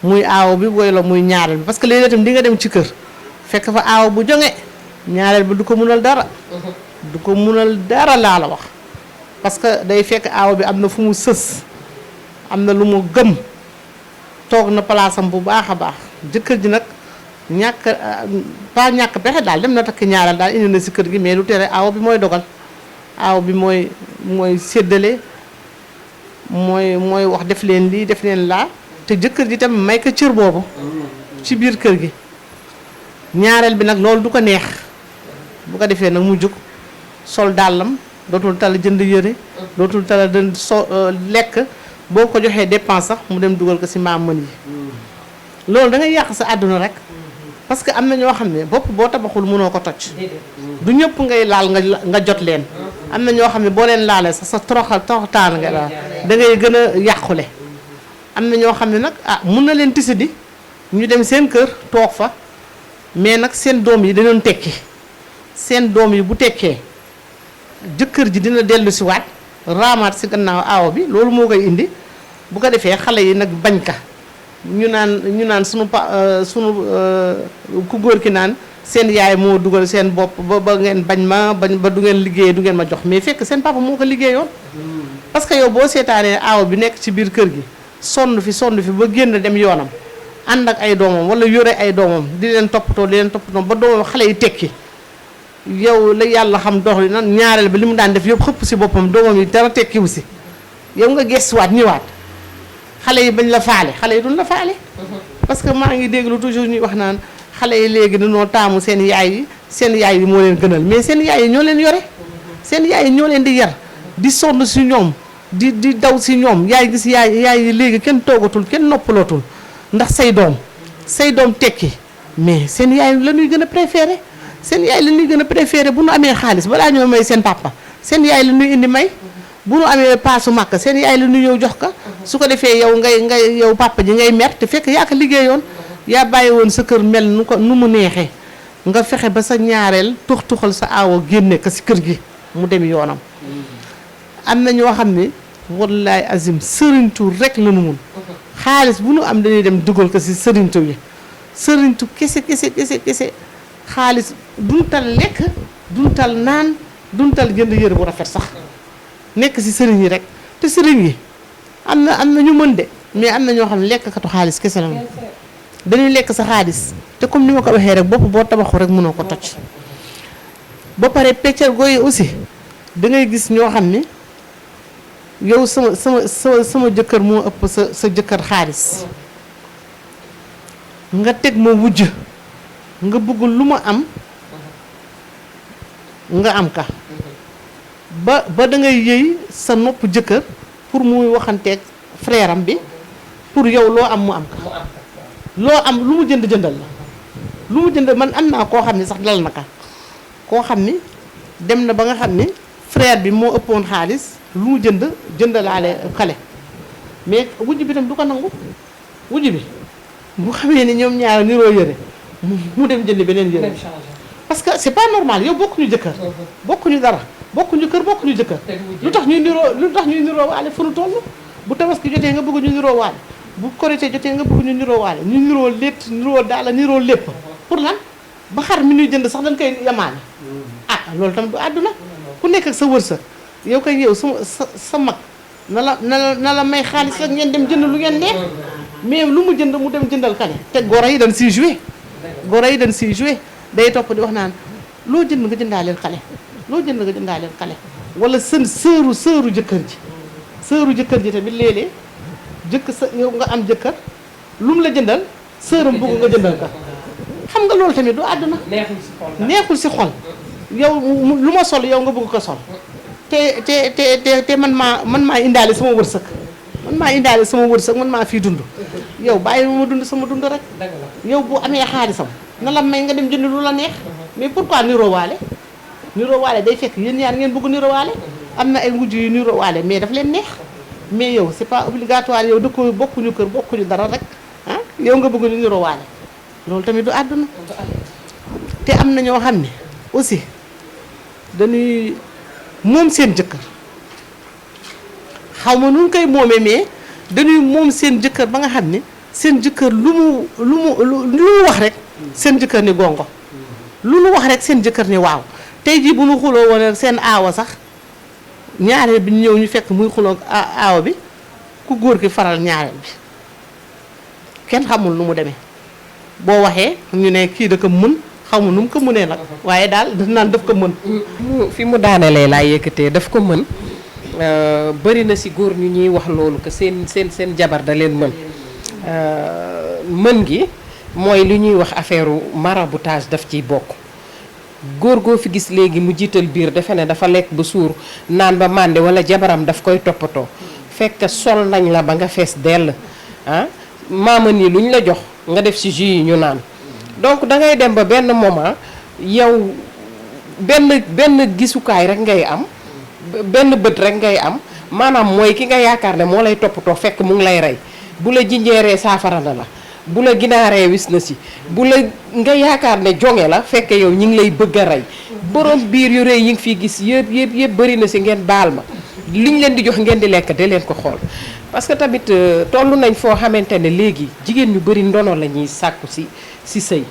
muy aaw bi wala muy ñaareel bi parce que léegi itam di nga dem ci kër fekk fa aaw bu jonge ñaareel bi du ko munal dara. du ko munal dara laa la wax parce que day fekk aaw bi am na fu mu sës am na lu mu gëm toog na palaasam bu baax a baax jëkkër ji nag pas ñàkk pexe daal dem na takk ñaareel daal indi na ci kër gi mais lu tere aaw bi mooy dogal aaw bi mooy séddale mooy wax def leen lii def leen laa te jëkkër ji tam may ko cër boobu ci biir kër gi ñaareel bi nag loolu du ko neex bu ko defee nag mu jug sol dàllam dootul tal jënd yëre dootul tal lekk boo ko joxee dépense sax mu dem dugal ko ci maam mën yi loolu da ngay yàq sa àdduna rek parce que am na ñoo xam ne bopp boo tabaxul mënoo ko toj du ñëpp ngay laal nga jot leen am na ñoo xam ne boo leen laalee sax sa toroxtaan nga laal da ngay gën a yàqule am na ñoo xam ne nag mun na leen tisi di ñu dem seen kër toog fa mais nag seen doom yi dañoon tekki seen doom yi bu tekkee jëkkër ji dina dellu si waat raamaat si gannaaw aawo bi loolu moo koy indi bu ko defee xale yi nag bañ ka ñu naan sunu ku góor ki naan seen yaay moo dugal seen bopp ba ngeen bañ ba du ngeen liggéeyee du ngeen ma jox mais fekk seen papa moo ko liggéeyoon parce que yow boo seetaanee aawo bi nekk ci biir kër gi sonn fi ba génn dem yoonam ànd ak ay doomam wala yore ay doomam di leen toppatoo ba doomam xale yi tekki yow la yàlla xam dox li nan ñaareel ba li mu daan def yëpp xëpp si boppam doomam yi dara tekkiwu si yow nga gestuwaat ñëwaat xale yi bañ la faale xale yi duñ la faale parce que maa ngi déglu toujours ñuy wax naan xale yi léegi dañoo taamu seen yaay yi moo leen gënal mais seen yaay yi ñoo leen yore seen yaay yi ñoo leen di yar di sonn si ñoom di daw si ñoom yaay gis yaay yi léegi kenn toogatul kenn noppalootul ndax say doom tekki mais seen yaay la ñuy gën a préféré seen yaay la ñuy gën a préféré bu nu amee xaalis balaa ñoo may seen papa seen yaay la ñuy indi may bu nu amee paasu màkk seen yaay la ñuy ñëw jox ka su ko defee yow papa ji ngay mer te fekk yaa ko liggéeyoon yaa bàyyi woon sa kër mel nu mu neexee nga fexe ba sa ñaareel tuxal sa aawo génne ko si kër gi mu dem yoonam am na ñoo xam ne wallaay azim sëriñtu rek la nu mun xaalis bu nu am dañuy dem dugal ko si sëriñtu yi sëriñtu kese xaalis duñ tal lekk duñ tal naan duñ tal jënd yëre bu rafet sax nekk ci sëriñ yi rek te sëriñ yi am na ñu mën de mais am na ñoo xam ne lekkkatu xaalis kese la moom dañuy lekk sa xaalis te comme ni ma ko waxee rek bopp boo tabaxu rek mënoo ko toj ba pare peccal gooyi aussi da ngay gis ñoo xam ne yow sama jëkkër moo ëpp sa jëkkër xaalis nga teg ma wujj nga bëggul lu ma am nga am ka ba da ngay yëy sa nopp jëkkër pour muy waxanteeg frère am bi pour yow loo am mu am ka loo am lu mu jëndal la lu mu jënd man am naa koo xam ne sax dal na ka koo xam ni dem na ba nga xam ni frère bi moo ëppoon xaalis lu mu jëndalaale xale mais wujj bi tam du ko nangu wujj bi bu xamee ni ñoom ñaar niroo yëre mu dem jënd beneen yëre parce que c'est pas normal yow bokkuñu jëkkër bokkuñu dara bokkuñu kër bokkuñu jëkkër lu tax ñuy niroo waale fu nu toll bu tabaski jotee nga bëgg ñu niroo waale bu korité jotee nga bëgg ñu niroo waale ñu niroo létt niroo daala niroo lépp pour lan ba xar mi ñuy jënd sax dañ koy yamaane loolu tam du àdduna ku nekk ak sa wërsëg yow kay yow sa mag na la may xaalis rek ngeen dem jënd lu ngeen neex mais lu mu jënd mu dem jëndal kale te goro yi dañ siy joué day topp di wax naan loo jënd nga jëndaaleel xale loo jënd nga jëndaaleel xale wala sëru jëkkër ji tamit léeg-léeg yow nga am jëkkër lu mu la jëndal sëram bëgg nga jëndal ka xam nga loolu tamit du àdduna neexul si xol yow lu ma sol yow nga bëgg ko sol te man maa indaale sama wërsëg man maa fii dund yow bàyyi ma dund sama dund rek yow bu amee xaalisam na la may nga dem jënd lu la neex mais pourquoi niroowaale day fekk yéen ñaar ngeen bëgg niroowaale am na ay wujj yu niroowaale mais daf leen neex mais yow c'est pas obligatoire yow da ko bokkuñu kër bokkuñu dara rek yow nga bëgg ñu niroowaale loolu tamit du àdduna te am na ñoo xam ne aussi dañuy moom seen jëkkër xaw ma nu koy moomee mais dañuy moom seen jëkkër ba nga xam ne seen jëkkër lu mu wax rek seen jëkkër ni gongo lu mu wax rek seen jëkkër ni waaw tey jii bu nu xuloo woon rek seen aawa sax ñaareel bi ñëw ñu fekk muy xuloo aawa bi ku góor ki faral ñaareel bi kenn xamul nu mu demee boo waxee ñu ne kii da ko mën xamu nu mu ko mënee nag waaye daal daf naan daf ko mën fi mu daanelee laa yëkkatee daf ko mën bëri na si góor ñu ñuy wax loolu que seen jabar da leen mën gi mooy li ñuy wax affaire maraboutage daf ciy bokk góor goo fi gis léegi mu jiital biir defe ne dafa lekk ba suur naan ba mànde wala jabaram daf koy toppatoo fekk sol nañ la ba nga fees dell maama nii lu ñu la jox nga def ci jus yi ñu naan donc da ngay dem ba benn moment yow benn gisukaay rek ngay am benn bët rek ngay am maanaam mooy ki nga yaakaar ne moo lay toppatoo fekk mu ngi lay rey bu la jinjeeree saafara na la bu la ginaaree wis na si bu la nga yaakaar ne jonge la fekk yow ñi ngi lay bëgg a rey borom biir yu rëy yi ngi fi gis yëpp bëri na si ngeen baal ma liñ leen di jox ngeen di lekk de leen ko xool parce que tamit toll nañ foo xamante ne léegi jigéen ñu bëri ndono la ñuy sàkku si sëy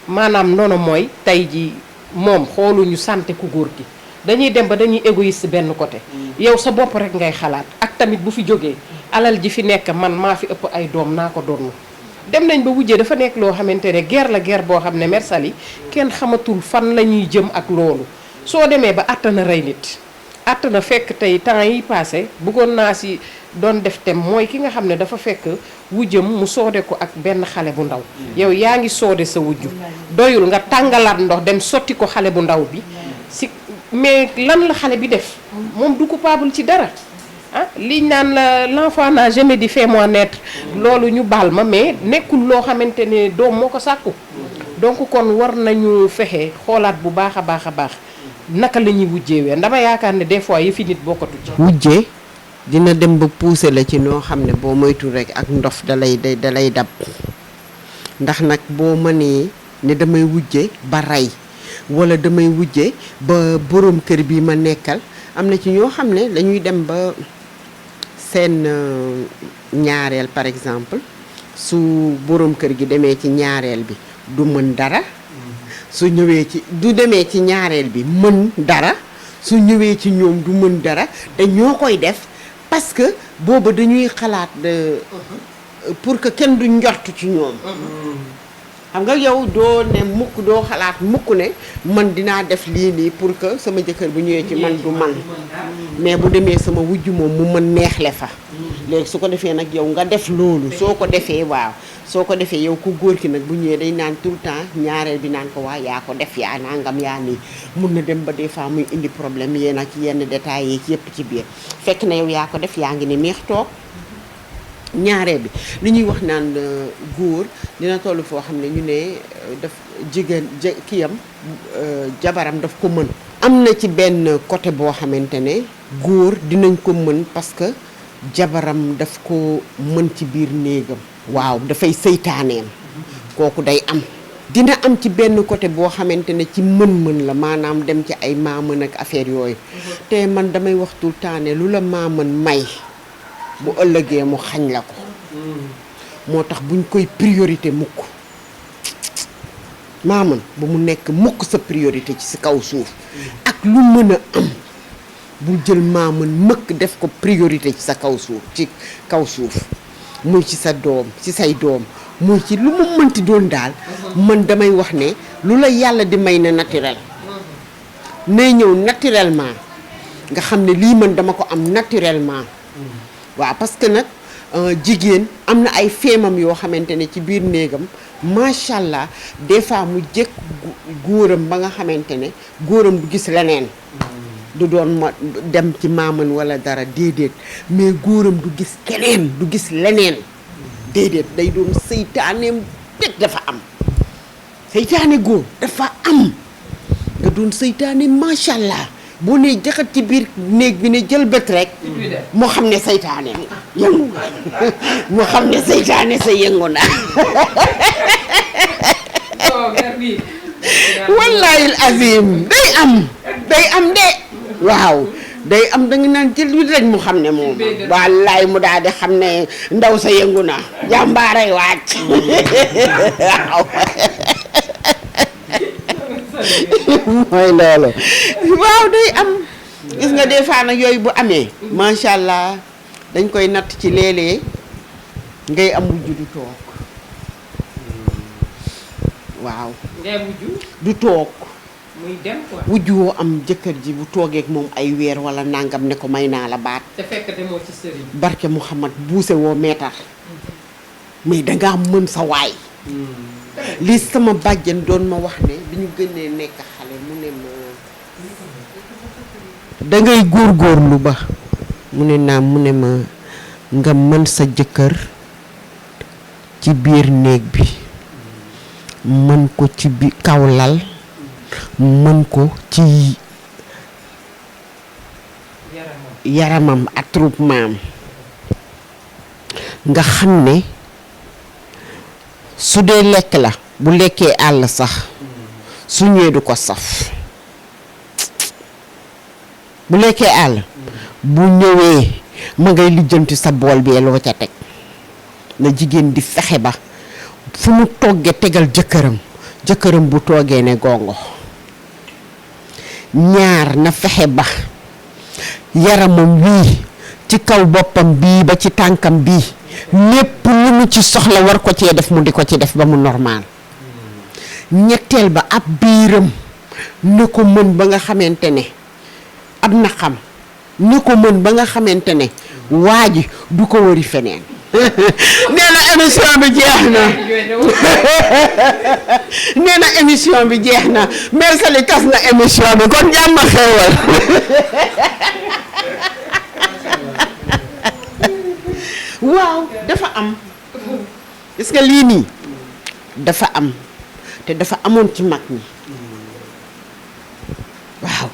maanaam ndono mooy tey ji moom xooluñu santé ku góor gi dañuy dem ba dañuy égoïste benn côté yow sa bopp rek ngay xalaat ak tamit bu fi jógee alal ji fi nekk man maa fi ëpp ay doom naa ko doon dem nañ ba wujjee dafa nekk loo xamante ne guerre boo xam ne mersali kenn xamatul fan la ñuy jëm ak loolu soo demee ba àttana rey nit àttana fekk tey temps yi passé bëggoon naa si doon def tem mooy ki nga xam ne dafa fekk wujjam mu soode ko ak benn xale bu ndaw yow yaa ngi soode sa wujju doyul nga tàngalaat ndox dem sotti ko xale bu ndaw bi si mais lan la xale bi def moom du coupable ci dara liñ naan l'enfant n'a jamais dit fais-moi naître loolu ñu baal ma mais nekkul loo xamante ne doom moo ko sàkku donc kon war nañu fexe xoolaat bu baax a baax naka la ñuy wujjeewee dama yaakaar ne des fois yi fi nit bokkatu ci wujjee dina dem ba pousser la ci noo xam ne boo moytu rek ak ndof dalay dab ndax nag boo mënee ne damay wujje ba rey wala damay wujje ba borom kër bi ma nekkal am na ci ñoo xam ne dañuy dem ba seen ñaareel par exemple su borom kër gi demee ci ñaareel bi du mën dara su ñëwee ci du demee ci ñaareel bi mën dara su ñëwee ci ñoom du mën dara te ñoo koy def parce que booba dañuy xalaat pour que kenn du njort ci ñoom xam nga yow doo ne mukk doo xalaat mukk ne man dinaa def lii nii pour que sama jëkkër bu ñëwee ci man du man mais bu demee sama wujj moom mu mën neexle fa léegi su ko defee nag yow nga def loolu soo ko defee waaw soo ko defee yow ku góor ki nag bu ñëwee day naan tout le temps ñaareel bi naan ko waa yaa ko def yaa nangam yaa nii mun na dem ba des fois muy indi problème yéen ak yenn détails yi yëpp ci biir fekk na yow yaa ko def yaa ngi ne neex toog ñaaree bi li ñuy wax naan góor dina toll foo xam ne ñu ne daf jigéen kiyam jabaram daf ko mën. am na ci benn côté boo xamante ne góor dinañ ko mën parce que jabaram daf ko mën ci biir néegam. waaw dafay seytaaneem kooku day am. dina am ci benn côté boo xamante ne ci mën-mën la maanaam dem ci ay maamën ak affaire yooyu. te man damay wax tout le temps ne lu la maamën may bu ëllëgee mu xañ la ko. moo tax buñ koy priorité mukk maamën bu mu nekk mukk sa priorité ci si kaw suuf. ak lu mën a am bul jël maamën mëkk def ko priorité ci sa kaw suuf ci kaw suuf muy ci sa doom ci say doom. muy ci lu mu mënti doon daal man damay wax ne lu la yàlla di may na naturel nay ñëw naturellement nga xam ne lii man dama ko am naturellement waaw parce que nag jigéen am na ay feemam yoo xamante ne ci biir néegam macha allah des fois mu jëkk góoram ba nga xamante ne góoram du gis leneen du doon ma dem ci maaman wala dara déedéet mais góoram du gis keneen du gis leneen déedéet day doon seytaaneem bet dafa am seytaane góor dafa am nga doon seytaane macha allah boo nee jaxat ci biir néeg bi ne jël bët rek moo xam ne seytaane yëngu moo xam ne seytaane sa yëngu na wallaahil azim day am de waaw day am da nga naan jël wi rek mu xam ne moom wallaay mu daal di xam ne ndaw sa yëngu na jàmbaaray wàcc waaw mooy loolu waaw day am gis nga des fois nag yooyu bu amee macha allah dañ koy natt ci léeg-léeg ngay am wujju du toog waaw du toog muy dem quoi. wujju woo am jëkkër ji bu toogeek moom ay weer wala nangam ne ko may naa la baat. te fekk demoo ci sëriñ. barke Muhammad buuse woo meetar mais dangaa mën sa waay. li sama bàjjen doon ma wax ne bi ñu gënee nekk xale mu ne ma dangay góorgóorlu ba mu ne naa mu ne ma nga mën sa jëkkër ci biir néeg bi mën ko ci bi kaw lal mën ko ci yaramam attroupement nga xam ne su dee lekk la bu lekkee àll sax su ñëwee du ko saf bu lekkee àll bu ñëwee ma ngay lijjanti sa bool bi loo ca teg na jigéen di fexe ba fu mu toggee tegal jëkkëram bu toogee ne gongo ñaar na fexe ba yaramam wii ci kaw boppam bii ba ci tànkam bii lépp lu mu ci soxla war ko cee def mu di ko ci def ba mu normal ñetteel ba ab biiram na ko mën ba nga xamante ne ab na xam na ko mën ba nga xamante ne waa ji du ko wari feneen nee na émission bi jeex na nee na émission bi jeex na Mère Sali tas na émission bi kon jàmm xewal waaw dafa am gis nga lii nii dafa am te dafa amoon ci mag ñi waaw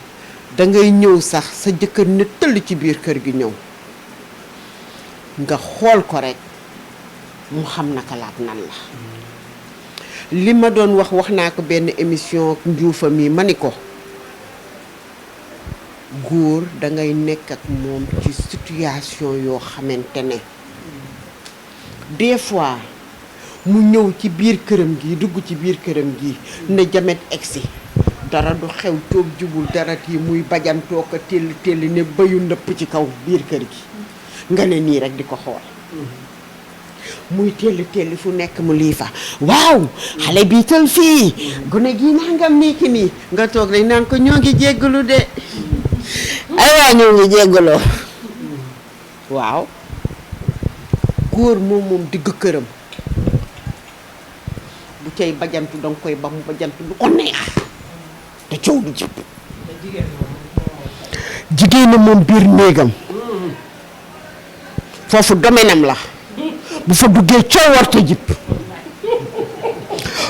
dangay ñëw sax sa jëkkër ne tëll ci biir kër gi ñëw nga xool ko rekk mu xam naka laat nan la li ma doon wax naa ko benn émission njuufa mi ma ni ko góor dangay nekk ak moom ci situation yoo xamante ne des fois mu ñëw ci biir këram gi dugg ci biir këram gi ne jamet egsi dara du xew toog jubul dara yi muy bajantoo ko telli ne bayu ndëpp ci kaw biir kër gi nga ne nii rek di ko xool muy telli fu nekk mu lii fa waaw xale bii tal fii gune gi nangam nii ki nii nga toog rek naan ko ñoo ngi jéggalu de ay waa ñoo ngi jéggaloo waaw góor moom digg këram bu cay bajantu danga koy ba mu bajantu du ko neex te coow du jëpp jigéen na moom biir néegam foofu domaine am la bu fa duggee coow warta jib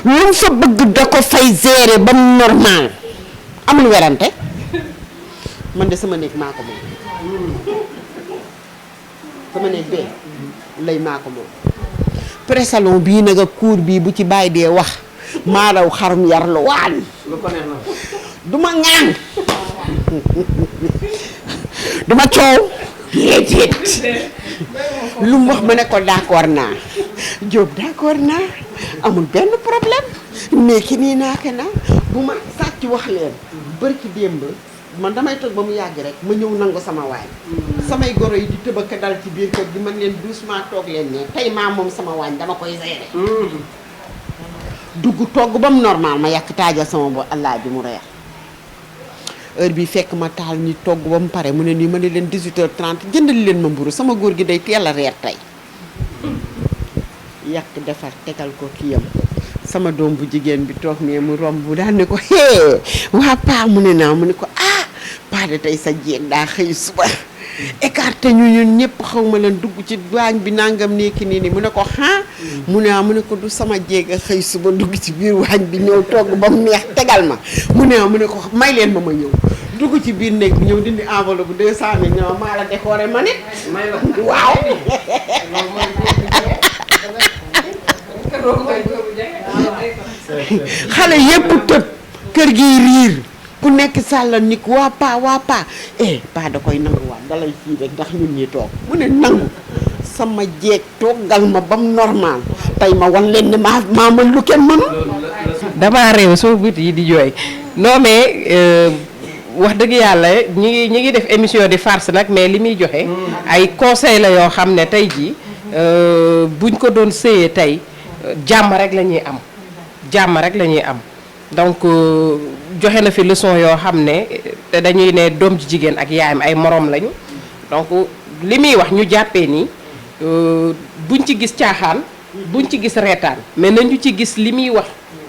lu mu fa bëgg da ko fay gérer ba mu normal amul werante man de sama néeg maa ko moom sama néeg bee lay maa ko moom pré-salon bii nag ak cour bii bu ci bàyyi dee wax maa raw xarum yar lu waan duma ŋaan duma coow déedéet lu mu wax ma ne ko d'accord naa Diop d'accord naa amul benn problème mais ki nii naake na bu ma sàcc wax leen bërki démb man damay toog ba mu yàgg rek ma ñëw nangu sama waañ samay goro yi di tëbaka dal ci biir kër gi man leen doucement toog leen ne tey maa moom sama waañ dama koy gérer dugg togg ba mu normal ma yàq taajal sama bo allah bi mu reer heure bi fekk ma taal ñi togg ba mu pare mu ne nii ma ne leen 18h30 jëndal leen ma mburu sama góor gi day teel a reer tey yàq defar tegal ko kiyam sama doom bu jigéen bi toog ne mu romb bu daan ne ko hee waa paa mu ne naa mu ne ko ah paa de tey sa jéeg daa xëy suba écarté ñu ñun ñëpp xaw ma leen dugg ci waañ bi nangam nekki nii ni mu ne ko ah mu ne mu ne ko du sama jéeg a xëy suba dugg ci biir waañ bi ñëw togg ba mu neex tegal ma mu ne ko may leen ma ñëw dugg ci biir néeg bi ñëw dindi enveloppe bu 200 000 ne ma maa la décoré ma nit waaw xale yépp tëb kër gi riir ku nekk sàlla ni ko waa paa paa da koy nanguwaat dalay fii rek ndax ñun ñi toog mu ne nangu sama jeeg toggal ma bam normal tey ma wan leen ne maa mën lu kenn mënu damaa réew soo but yi di jooy non mais wax dëgg yàlla ñi ngi def émission di farce nag mais li muy joxe ay conseil la yoo xam ne tey jii buñ ko doon sëyee tey jàmm rek la ñuy am jàmm rek la ñuy am donc joxe na fi leçon yoo xam ne te dañuy ne doom ji jigéen ak yaayam ay moroom lañu donc li muy wax ñu jàppee ni buñ ci gis caaxaan buñ ci gis reetaan mais nañu ci gis li muy wax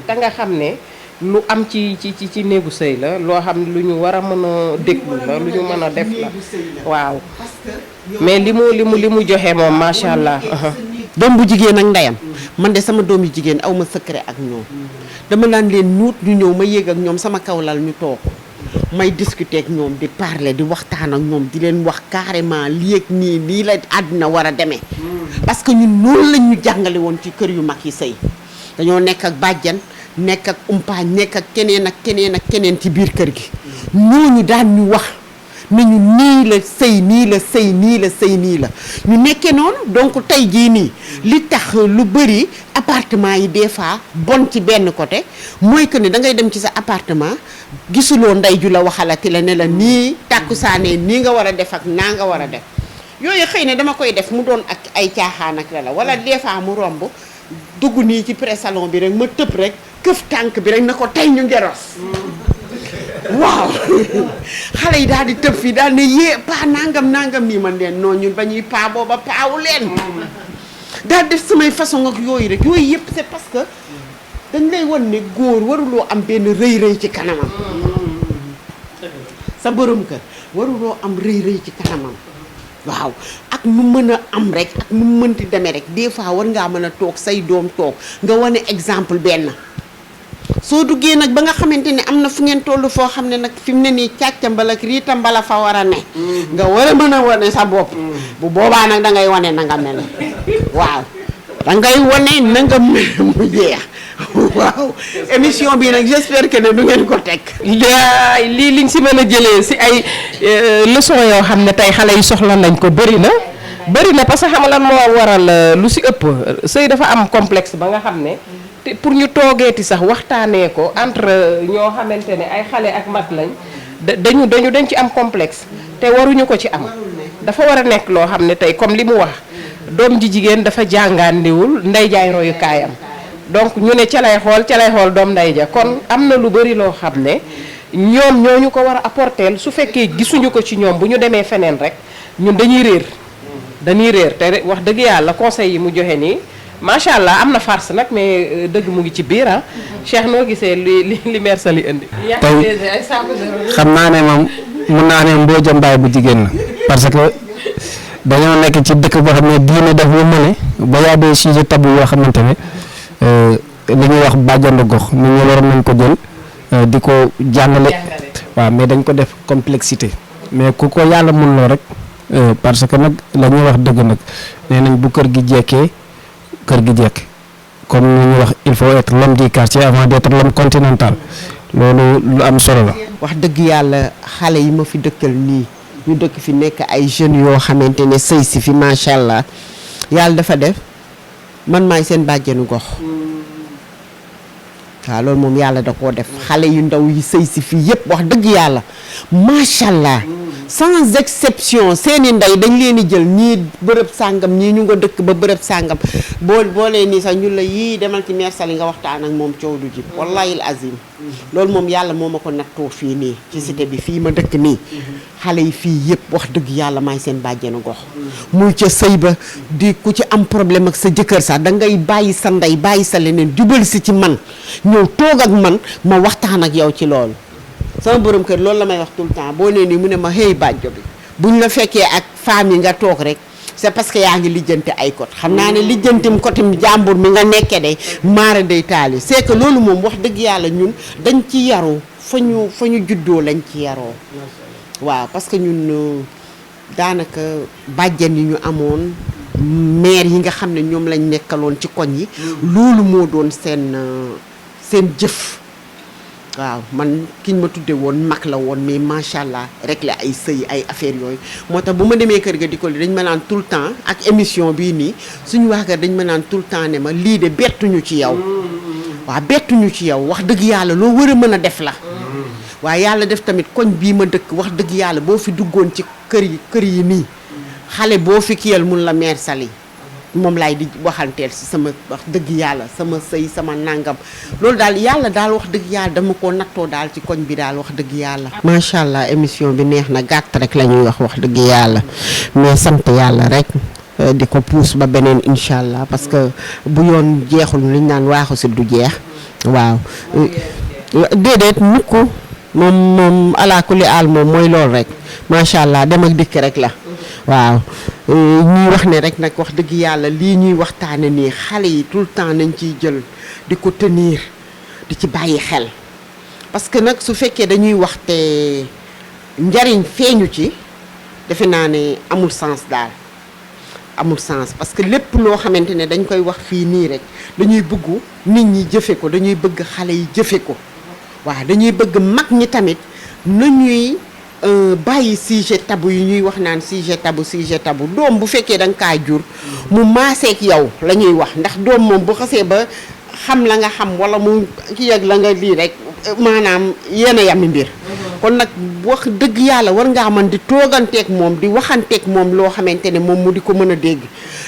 te nga xam ne lu am ci néegu sëy la loo xam ne lu ñu war a mën a déglu la lu ñu mën a def la waaw mais li mu joxe moom macha allah. doom bu jigéen ak ndeyam man de sama doom yu jigéen aw ma secret ak ñoom dama daan leen nuut ñu ñëw ma yéeg ak ñoom sama kaw lal ñu toog may discuter ak ñoom di parler di waxtaan ak ñoom di leen wax carrément lii ak nii lii la àddina war a demee parce que ñun noonu lañ ñu jàngale woon ci kër yu mag yi sëy dañoo nekk ak bàjjan nekk ak umpaañ nekk ak keneen ci biir kër gi ñooñu daan ñu wax nañu nii la sëy nii la ñu nekkee noonu donc tey jii nii li tax lu bëri appartement yi des fois bon ci benn côté mooy que ni da ngay dem ci sa appartement gisuloo ndey ju la waxalati la ne la nii tàkkusaanee nii nga war a def ak naa nga war a def yooyu xëy na dama koy def mu doon ak ay caaxaan ak la wala des fois mu romb dugg nii ci pré-salon bi rek ma tëb rek këf tànk bi rek na ko tey ñu ngeros waaw xale yi daal di tëb fii daal ne yee paa nangam nii man leen noonu ñun ba ñuy paa booba paawu leen daal def samay façon ak yooyu rek yooyu yëpp c'est parce que dañ lay wan ne góor waruloo am benn rëy ci kanamam sa borom kër waruloo am rëy ci kanamam waaw ak nu mën a am rek ak nu mënti demee rek des fois war ngaa mën a toog say doom toog nga wane exemple benn soo duggee nag ba nga xamante ne am na fu ngeen toll foo xam ne nag fi mu ne nii càcca mbala riita mbala fa war a ne nga war a mën a wane sa bopp bu boobaa nag da ngay wane na nga mel waaw da ngay wane na nga mel mu jeex waaw émission bi nag j'espère que ne du ngeen ko teg lii liñ si mën a jëlee si ay leçon yoo xam ne tey xale yi soxla nañ ko bëri na parce que xam nga lan moo waral lu si ëpp sëy dafa am complexe ba nga xam ne te pour ñu toogeeti sax waxtaanee ko entre ñoo xamante ne ay xale ak mag lañ dañ ci am complexe te waruñu ko ci am dafa war a nekk loo xam ne tey comme li mu wax doom ji jigéen dafa jàngaandiwul ndey jaay royukaayam donc ñu ne ca lay xool doom ndey ja kon am na lu bëri loo xam ne ñoom ñooñu ko war a apporter su fekkee gisuñu ko ci ñoom bu ñu demee feneen rek ñun dañuy réer te wax dëgg yàlla conseil yi mu joxe nii macha allah am na farce nag mais dëgg mu ngi ci biir ah Cheikh noo gisee li mère Sali indi. tey xam naa ne moom mun naa ne Mbodja Mbaye bu jigéen la parce que dañoo nekk ci dëkk boo xam ne diine daf ñu mëne ba yaa des sujets tabou yoo xamante ne li ñuy wax bàjjandu gox nit ñi waroon nañ ko jël di ko jàngale waaw mais dañ ko def complexité mais ku ko yàlla mën loo rek parce que nag la ñuy wax dëgg nag nee nañ bu kër gi jekkee kër gi jekk comme ni ñuy wax il faut être l'homme du quartier avant d'être l'homme continental loolu lu am solo la. wax dëgg yàlla xale yi ma fi dëkkal nii ñu dëkk fi nekk ay jeunes yoo xamante ne sëy si fi macha allah yàlla dafa def man maay seen bàjjenu gox waaw loolu moom yàlla da koo def xale yu ndaw yi sëy si fii yëpp wax dëgg yàlla macha allah sans exception seeni ndey dañ leen di jël ñii bërëb sàngam ñii ñu nga dëkk ba bërëb sàngam boo leen nii sax ñu la yii demal ci mère Sali nga waxtaan ak moom coow du jib wallahi azim loolu moom yàlla moo ma ko nattoo fii nii ci cité bi fii ma dëkk nii xale yi fii yëpp wax dëgg yàlla maay seen bàjjenu gox muy ca sëy ba di ku ci am problème ak sa jëkkër sax da ngay bàyyi sa ndey bàyyi sa leneen jubal si ci man ñëw toog ak man ma waxtaan ak yow ci loolu sama borom kër loolu la may wax tout le temps boo nee nii mu ne ma hey bàjjo bi buñ la fekkee ak femme yi nga toog rek c'est parce que yaa ngi lijjanti ay côté xam naa ne lijjantim côté jàmbur mi nga nekkee day maara day taali c'est que loolu moom wax dëgg yàlla ñun dañ ci yaru fa ñu juddoo lañ ci yaroo waaw parce que ñun daanaka bàjjen yi ñu amoon maire yi nga xam ne ñoom lañ nekkaloon ci koñ yi loolu moo doon seen jëf waaw man kiñ ma tudde woon mag la woon mais macha allah rek la ay sëy ay affaire yooyu moo tax bu ma demee kër ga di ko li dañ ma naan tout le temps ak émission bii nii suñu waa kër dañ ma naan tout le temps ne ma lii de bettuñu ci yow waaw bettuñu ci yow wax dëgg yàlla loo war a mën a def la waaye yàlla def tamit koñ bii ma dëkk wax dëgg yàlla boo fi duggoon ci kër yi nii xale boo fi kiyal mun la mère Sali moom laay di waxanteel si sama wax dëgg yàlla sama sëy sama nangam loolu daal yàlla daal wax dëgg yàlla dama ko nattoo daal ci koñ bi daal wax dëgg yàlla macha allah émission bi neex na gàtt rek la ñuy wax dëgg yàlla mais sant yàlla rek di ko puus ba beneen incha allah parce que bu yoon jeexul liñ naan waaxu si du jeex waaw déedéet mukk moom alaakuli aal moom mooy loolu rek macha allah dem ak dikk rek la waaw ñuy wax ne rek nag wax dëgg yàlla lii ñuy waxtaane nii xale yi tout le temps nañ ciy jël di ko tenir di ci bàyyi xel parce que nag su fekkee dañuy wax te njariñ feeñu ci defe naa ne amul sens daal amul sens parce que lépp loo xamante ne dañ koy wax fii nii rek dañuy bëgg nit ñi jëfe ko dañuy bëgg xale yi jëfe ko waaw dañuy bëgg mag ñi tamit nañuy bàyyi sujet tabou yi ñuy wax naan sujet tabou doom bu fekkee da nga kaa jur mu maaseek yow la ñuy wax ndax doom moom bu xasee ba xam la nga xam wala mu ki yëg la nga lii rek maanaam yéen a yami mbir kon nag wax dëgg yàlla war ngaa mën di tooganteeg moom di waxanteeg moom loo xamante ne moom mu di ko mën a dégg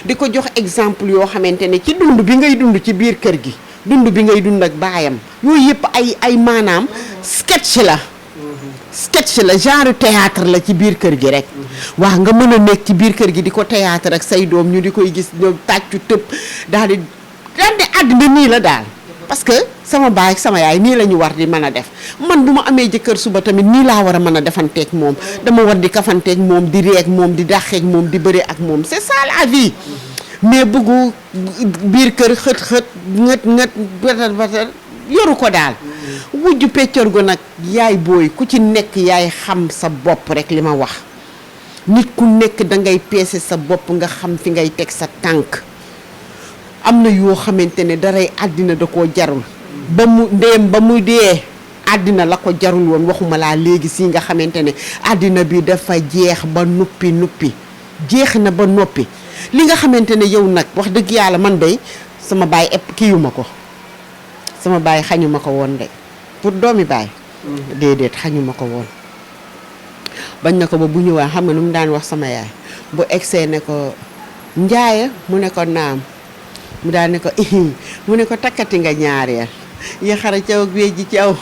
di ko jox exemple yoo xamante ne ci dund bi ngay dund ci biir kër gi dund bi ngay dund ak baayam yooyu yëpp ay maanaam sketch la genre théâtre la ci biir kër gi rek waa nga mën a nekk ci biir kër gi di ko théâtre ak say doom ñu di koy gis ñoom tàccu tëb daal di àddina nii la daal parce que sama baay ak sama yaay nii la ñu war di mën a def man bu ma amee jëkkër suba tamit nii laa war a mën a defanteeg moom dama war di kafanteeg moom di reeg moom di dàqeeg moom di bëre ak moom c'est ça la vie mais bëggu biir kër xët ngët batar yoru ko daal wujju peccor gu nag yaay booy ku ci nekk yaay xam sa bopp rek li ma wax nit ku nekk da ngay peese sa bopp nga xam fi ngay teg sa tànk am na yoo xamante ne daray àddina da koo jarul ba mu ndeyam ba muy dee àddina la ko jarul woon waxuma laa léegi si nga xamante ne àddina bi dafa jeex ba nuppi jeex na ba noppi li nga xamante ne yow nag wax dëgg yàlla man day sama baay epp kiyuma ko sama baay xañuma ko woon de pour doomi baay déedéet xañuma ko woon bañ na ko ba bu ñëwaa xam nga nu mu daan wax sama yaay bu egsee ne ko njaaya mu ne ko naam mu daan ne ko mu ne ko takkati nga ñaareel yi xara caw ak wéej ji caw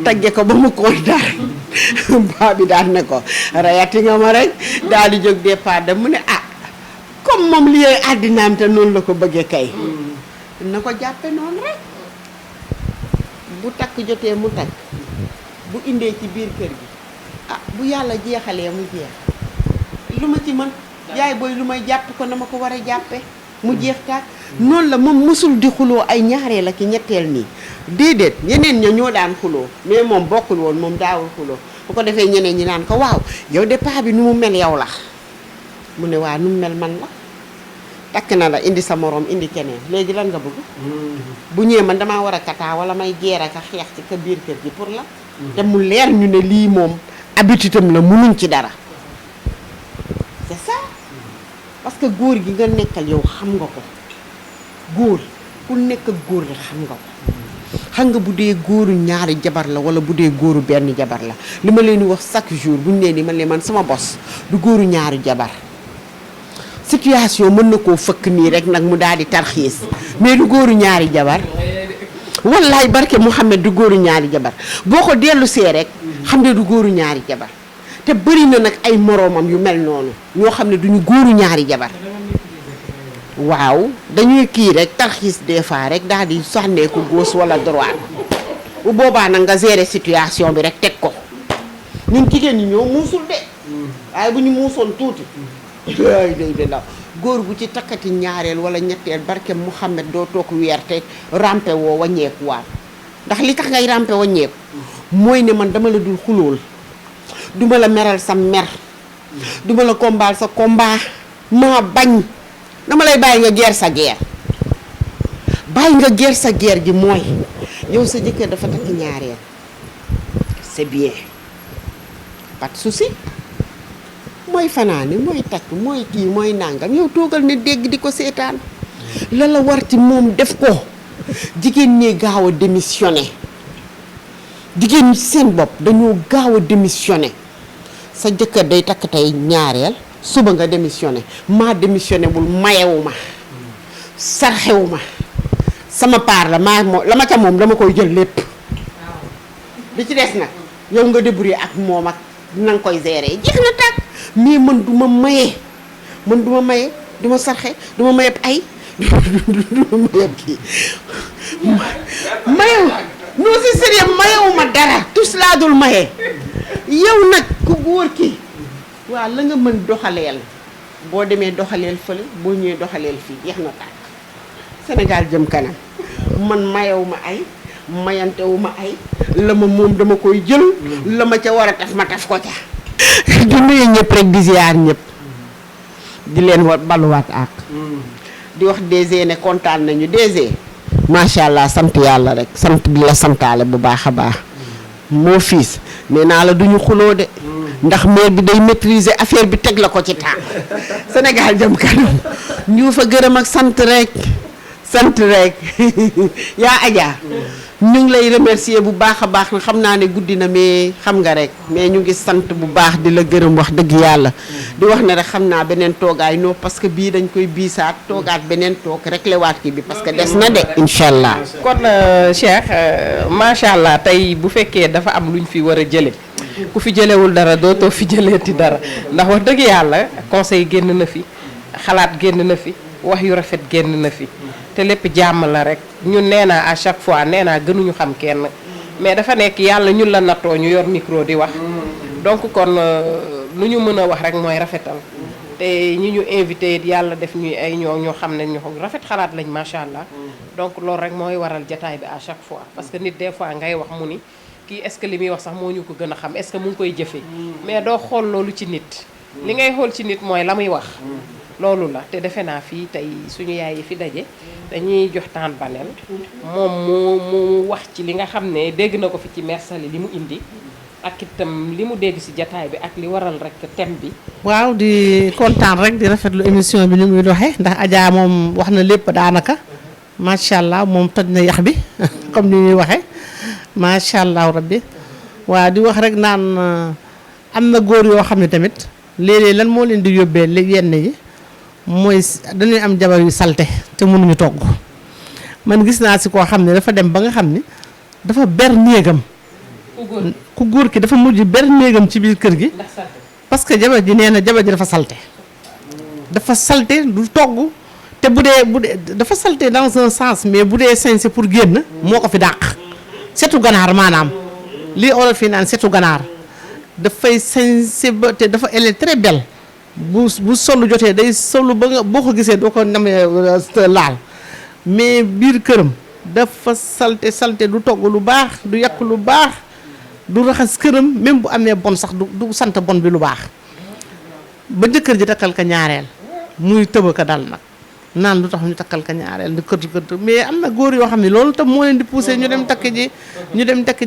tagge ko ba mu kontaan baa bi daan ne ko rayati nga ma rek daal di jóg départ da mu ne comme moom li yooyu àddinaam te noonu la ko bëggee kay na ko jàppe noonu rek bu takk jotee mu takk bu indee ci biir kër gi bu yàlla jeexalee mu jeex lu ma ci mën yaay booy lu may jàpp ko na ma ko war a jàppe mu jeex taag noonu la moom mosul di xuloo ay ñaareel ak ñetteel nii déedéet ñeneen ña ñoo daan xuloo mais moom bokkul woon moom daawul xuloo bu ko defee ñeneen ñi naan ko waaw yow de paa bi nu mu mel yow la mu ne waa nu mu mel man la takk na la indi sa morom indi keneen léegi lan nga bëgg bu ñëwee man damaa war a kataa wala may geer ak a xeex ci ka biir kër gi pour la te mu leer ñu ne lii moom habitude am la munuñ ci dara c'est ça parce que góor gi nga nekkal yow xam nga ko góor ku nekk ak góor la xam nga ko xam nga bu dee góoru ñaari jabar la wala bu dee góoru benn jabar la li ma leen di wax chaque jour bu ñu nee ni man sama bos du góoru ñaari jabar situation mën na koo fëkk nii rek nag mu daal di tarxiis mais du góoru ñaari jabar wallaay barke Mouhamed du góoru ñaari jabar boo ko dellu see rek xam ne du góoru ñaari jabar te bëri na nag ay moroomam yu mel noonu ñoo xam ne duñu góoru ñaari jabar waaw dañuy kii rek tarxiis des fois rek daal di sànneeku gauche wala droite bu boobaa nag nga gérer situation bi rek teg ko ñun jigéen ñi ñoo muusul de waaye bu ñu muusoon tuuti day la góor bu ci takkati ñaareel wala ñetteel barke Mouhamed doo toog weer te rampe woo waññeeku waat ndax li tax ngay rampe waññeeku mooy ne man dama la dul xulool duma la meral sa mer duma la kombaal sa combat maa bañ dama lay bàyyi nga geer sa geer bàyyi nga geer sa geer gi mooy yow sa jëkkër dafa takk ñaareel c'est bien pas de souci mooy fanaani mooy takk mooy kii mooy nàngam yow toogal ne dégg di ko seetaan la la war ci moom def ko jigéen ñi gaaw a démissionné jigéen ñi seen bopp dañoo gaaw a démissionné sa jëkkër day takk tey ñaareel suba nga démissionné maa démissionné bul mayewu ma sarxewu ma sama part la maa moom la ma ca moom dama koy jël lépp li ci des nag yow nga débrouiller ak moom ak na nga koy gérer jeex na tàkk mais man du ma maye du ma sarxe du ma mayeb ay du ma mayeb kii mayew non c'est sérieux mayewu ma dara tous laa dul maye yow nag ku góor ki waaw la nga mën doxaleel boo demee doxaleel fële boo ñëwee doxaleel fii jeex na tàkk Sénégal jëm kanam man mayewu ma ay mayantewu ma ay la ma moom dama koy jël la ma ca war a taf ma taf ko ca di nuyu ñëpp rek di ziar ñëpp di leen baluwaat ak di wax DG ne kontaan nañu DG macha allah sant yàlla rek sant bi la santaale bu baax a baax moo fiis nee naa la duñu xuloo de ndax maire bi day maîtriser affaire bi teg la ko ci temps Sénégal jëm kanam ñu fa gërëm ak sant rek yaa Adja ñu ngi lay remercier bu baax a baax xam naa ne guddi na mais xam nga rek mais ñu ngi sant bu baax di la gërëm wax dëgg yàlla di wax ne rek xam naa beneen toogaay non parce que bii dañ koy biisaat toogaat beneen toog rek lewaat kii bi parce que des na de incha allah. kon Cheikh macha allah tey bu fekkee dafa am luñ fi war a jële ku fi jëlewul dara dootoo fi jëleeti dara ndax wax dëgg yàlla conseil génn na fi xalaat génn na fi wax yu rafet génn na fi te lépp jàmm la rek ñun nee naa à chaque fois nee naa gënuñu xam kenn mais dafa nekk yàlla ñun la nattoo ñu yor micro di wax donc kon lu ñu mën a wax rek mooy rafetal te ñi ñu invité yàlla def ñuy ay ñoo xam ne ñu rafet xalaat lañ macha allah donc loolu rek mooy waral jataay bi à chaque fois parce que nit des fois ngay wax mu ni kii est-ce que li muy wax sax moo ñu ko gën a xam est-ce que mu ngi koy jëfee mais doo xool loolu ci nit li ngay xool ci nit mooy la muy wax loolu la te defe naa fii tey suñu yaay yi fi daje dañuy jox temps banel moom mu wax ci li nga xam ne dégg na ko fi ci Mère Sali li mu indi ak itam li mu dégg si jataay bi ak li waral rek thème bi. waaw di kontaan rek di rafetlu émission bi ni muy doxee ndax Adja moom wax na lépp daanaka macha allah moom toj na yax bi comme ni ñuy waxee macha allah rabbi waaw di wax rek naan am na góor yoo xam ne tamit léeg-léeg lan moo leen di yóbbee yenn yi. mooy dañuy am jabar yu salte te mënuñu togg man gis naa si koo xam ne dafa dem ba nga xam ni dafa ber néegam ku góor ki dafa mujj ber néegam ci biir kër gi parce que jabar ji nee na jabar ji dafa salte du togg te bu dee dafa salte dans un sens mais bu dee sañse pour génn moo ko fi dàq setu ganaar maanaam lii olof yi naan setu ganaar dafay sañse ba te dafa elle est très belle bu solu jotee day solu ba nga boo ko gisee doo ko namee laal mais biir këram dafa salte du togg lu baax du yàq lu baax du raxas këram même bu amee bon sax du sant bon bi lu baax ba jëkkër ji takkal ka ñaareel muy tëba ka dal nag naan lu tax ñu takkal ka ñaareel di kër mais am na góor yoo xam ne loolu tam moo leen di poussé ñu dem takk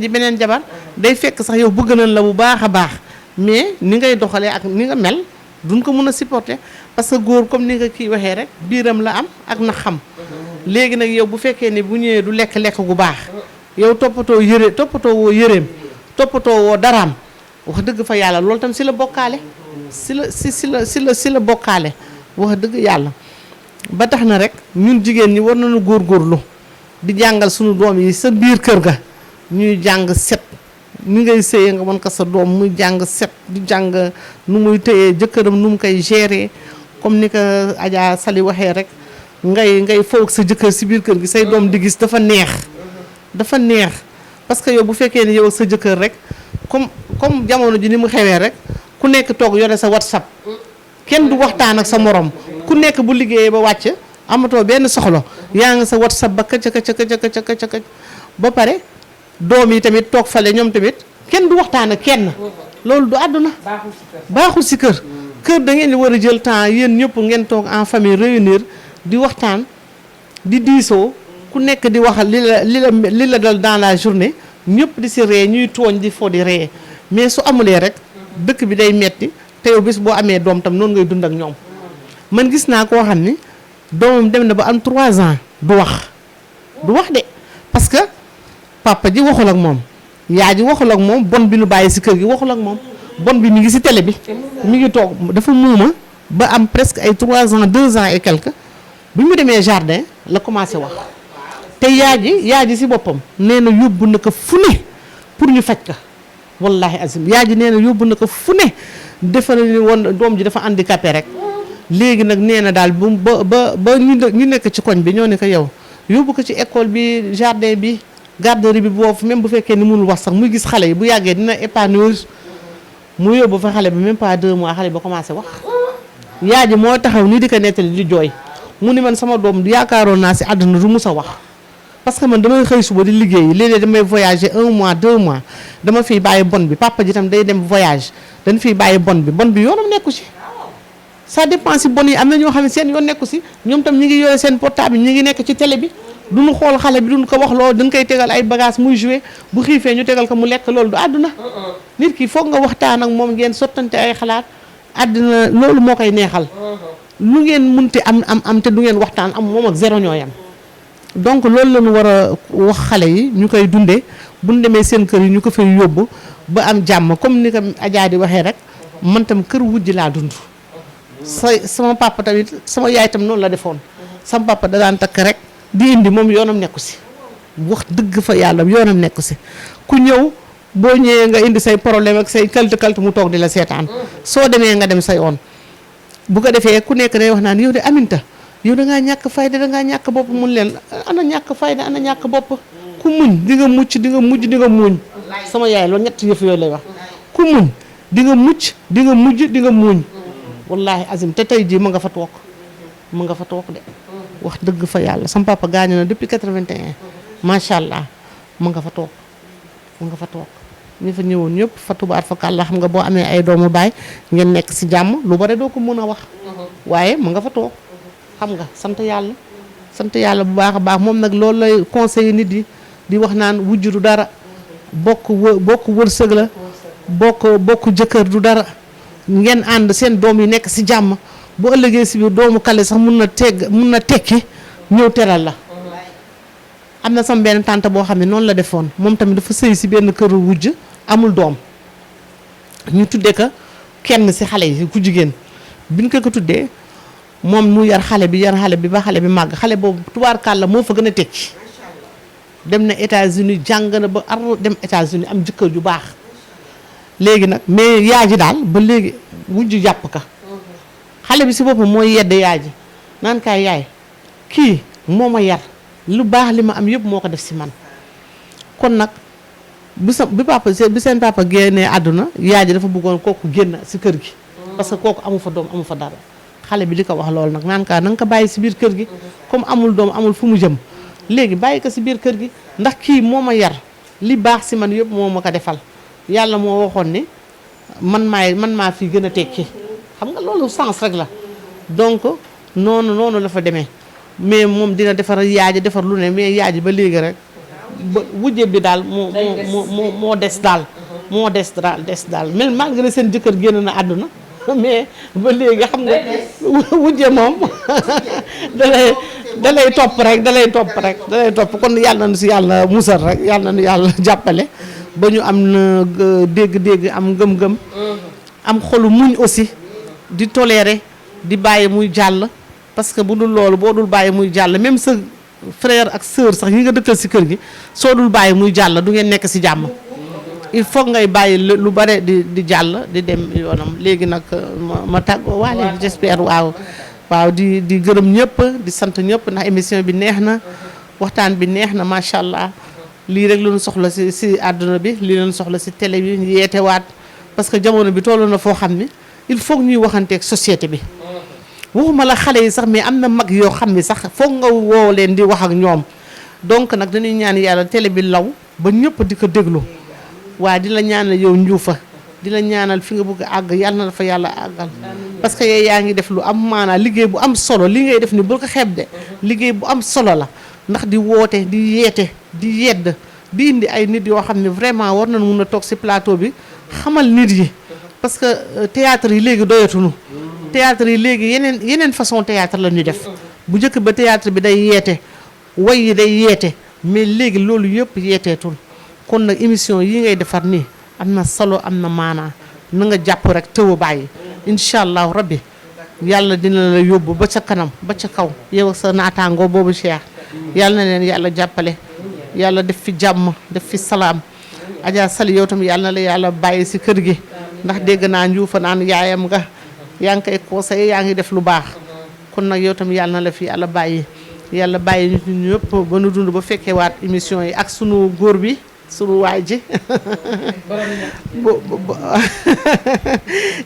ji beneen jabar day fekk sax yow bëgg nañ la bu baax a baax mais ni ngay doxalee ak ni nga mel duñ ko mën a supporter parce que góor comme ni nga kii waxee rek biiram la am ak na xam léegi nag yow bu fekkee ne bu ñëwee du lekk gu baax yow toppatoo woo yëreem toppatoo woo daraam wax dëgg fa yàlla loolu tam si la bokkaale si la bokkaale wax dëgg yàlla ba tax na rek ñun jigéen ñi war nañu góorgóorlu di jàngal suñu doom yi sa biir kër ga ñuy jàng set ni ngay sëyee nga mën ko sa doom muy jàng set di jàng nu muy téyee jëkkëram nu mu koy gérer comme ni ko Adja Sali waxee rek ngay foog sa jëkkër si biir kër gi say doom di gis dafa neex parce que yow bu fekkee ne yow sa jëkkër rek comme jamono ji ni mu xewee rek ku nekk toog yore sa WhatsApp kenn du waxtaan ak sa morom ku nekk bu liggéeyee ba wàcc amatoo benn soxla yaa nga sa WhatsApp ba këcc ba pare doom yi tamit toog fale ñoom tamit kenn du waxtaan ak kenn loolu du àdduna baaxul si kër da ngeen di war a jël temps yéen ñëpp ngeen toog en famille réunir di waxtaan di diisoo ku nekk di waxal li la dal dans la journée ñëpp di si ree ñuy tooñ di fo di ree mais su amulee rek dëkk bi day metti te yow bis boo amee doom tam noonu ngay dund ak ñoom man gis naa koo xam ni doomam dem na ba am 3 ans du wax de parce que papa ji waxul ak moom yaay ji waxul ak moom bon bi nu bàyyi si kër gi waxul ak moom bon bi mi ngi si télé bi mi ngi toog dafa muuma ba am presque ay 3 ans 2 ans et quelque bi mu demee jardin la commencé wax te yaay ji si boppam nee na yóbbu na ko fu ne pour ñu faj ka wallahi azim yaay ji nee na yóbbu na ko fu ne defa ni woon doom ji dafa handicapé rek léegi nag nee na daal ba ñu nekk ci koñ bi ñoo ne ko yow yóbbu ko ci école bi jardin bi garderie bi boofu même bu fekkee ni mënul wax sax muy gis xale yi bu yàggee dina épanouir mu yóbbu fa xale bi même pas 2 mois xale ba commencé wax yaay ji moo taxaw nii di ko nettali di jooy mu ni man sama doom yaakaaroon naa si àdduna du mus a wax parce que man damay xëy suba di liggéey léeg-léeg damay voyager 1 mois 2 mois dama fiy bàyyi bon bi papa ji tam day dem voyage dañ fiy bàyyi bon bi yoonam nekku si ça dépend si bon yi am na ñoo xam ne seen yoon nekku si ñoom tam ñi ngi yore seen portable ñi ngi nekk ci télé bi duñu xool xale bi duñu ko wax loolu dañ koy tegal ay bagage muy jouer bu xiifee ñu tegal ko mu lekk loolu du àdduna nit ki foog nga waxtaan ak moom ngeen sottante ay xalaat àdduna loolu moo koy neexal lu ngeen munti am te du ngeen waxtaan am moom ak zéro ñooyam donc loolu la ñu war a wax xale yi ñu koy dundee bu ñu demee seen kër yi ñu ko fay yóbbu ba am jàmm comme ni ko Adja di waxee rek man tam kër wujj laa dund sama papa tamit sama yaay tam noonu la defoon sama papa da daan takk rek di indi moom yoonam nekku si wax dëgg fa yàlla yoonam nekku si ku ñëw boo ñëwee nga indi say problème ak say kaltu mu toog di la seetaan soo demee nga dem sa yoon bu ko defee ku nekk day wax naan yow de Aminta yow da ngaa ñàkk fayda da ngaa ñàkk bopp mun leen ana ñàkk fayda ana ñàkk bopp ku muñ di nga mucc di nga mujj di nga muuñ sama yaay loolu ñett yëf yooyu lay wax ku muñ di nga mucc di nga mujj di nga muuñ wallahi azim te tey jii ma nga fa toog de wax dëgg fa yàlla sama papa gaañu na depuis 81 macha allah ma nga fa toog ñi fa ñëwoon ñëpp fa tubaar fa kàlla xam nga boo amee ay doomu baay ngeen nekk si jàmm lu bare doo ko mën a wax waaye ma nga fa toog xam nga sant yàlla bu baax a baax moom nag loolu lay conseiller nit yi di wax naan wujj du dara bokk wërsëg la bokk jëkkër du dara ngeen ànd seen doom yi nekk si jàmm bu ëllëgee si biir doomu kale sax mun na tekki ñëw teral la am na sama benn tante boo xam ne noonu la defoon moom tamit dafa sëy si benn këru wujj amul doom ñu tuddee ko kenn si xale yi ku jigéen biñ ko tuddee moom mu yar xale bi ba xale bi màgg xale boobu tubaarkàlla moo fa gën a tekki dem na États-Unis jàng na ba dem États-Unis am jëkkër ju baax léegi nag mais yaay ji daal ba léegi wujj jàpp ka xale bi si boppam mooy yedd yaay ji naan kaay yaay kii moo ma yar lu baax li ma am yëpp moo ko def si man kon nag bi seen papa génnee àdduna yaay ji dafa bëggoon kooku génn si kër gi parce que kooku amu fa doom amu fa dara xale bi di ko wax loolu nag naan kaa na nga ko bàyyi si biir kër gi comme amul doom amul fu mu jëm léegi bàyyi ko si biir kër gi ndax kii moo ma yar li baax si man yëpp moo ma ko defal yàlla moo waxoon ni man maa fii gën a tekki xam nga loolu sens rek la donc noonu la fa demee mais moom dina defar yaaji defar lu ne mais yaaji ba léegi rek ba wujje bi daal moo des daal mel malgré seen jëkkër génn na àdduna mais ba léegi xam nga wujje moom dalay topp rek kon yàlla na nu si yàlla musal rek yàlla na nu yàlla jàppale ba ñu am na dégg-dégg am ngëm-ngëm am xolu muñ aussi di tolérer di bàyyi muy jàll parce que bu dul loolu boo dul bàyyi muy jàll même sa frère ak sœur sax ñi nga dëkkal si kër gi soo dul bàyyi muy jàll du ngeen nekk si jàmm il faut ngay bàyyi lu bare di jàll di dem yoonam léegi nag ma tàggoo waale j'espère waaw di gërëm ñëpp di sant ñëpp ndax émission bi neex na waxtaan bi neex na macha allah lii rek lañu soxla si àdduna bi lii lañu soxla si télé bi ñu yeetewaat parce que jamono bi toll na foo xam ni il faut ñuy waxanteeg société bi waxuma la xale yi sax mais am na mag yoo xam ni sax foog nga woo leen di wax ak ñoom donc nag dañuy ñaan yàlla télé bi law ba ñëpp di ko déglu waaye di la ñaanal yow Ndioufa di la ñaanal fi nga bëgg a àgg yàlla na dafa yàlla àggal parce que yaa ngi def lu am maanaa liggéey bu am solo li ngay def ni bul ko xeeb de liggéey bu am solo la ndax di woote di yeete di yedd di indi ay nit yoo xam ne vraiment war nañu mun a toog ci plateau bi xamal nit yi parce que théâtre yi léegi doyatuñu théâtre yi léegi yeneen façon théâtre la ñuy def bu njëkk ba théâtre bi day yeete way yi day yeete mais léegi loolu yëpp yeeteetul kon nag émission yi ngay defar nii am na solo am na maanaa na nga jàpp rek tëw bàyyi incha allahu rabbi yàlla dina la yóbbu ba ca kanam ba ca kaw yow ak sa naataangoo boobu Cheikh yàlla na leen yàlla jàppale yàlla def fi jàmm def fi salaam Adja Sali yow tam yàlla na la yàlla bàyyi si kër gi ndax dégg naa Ndioufa naan yaayam nga yaa ngi koy conseillé yaa ngi def lu baax kon nag yow tam yàlla na la fi yàlla bàyyi ñu ñëpp ba nu dund ba fekkee waat émission yi ak sunu góor bi sunu waay ji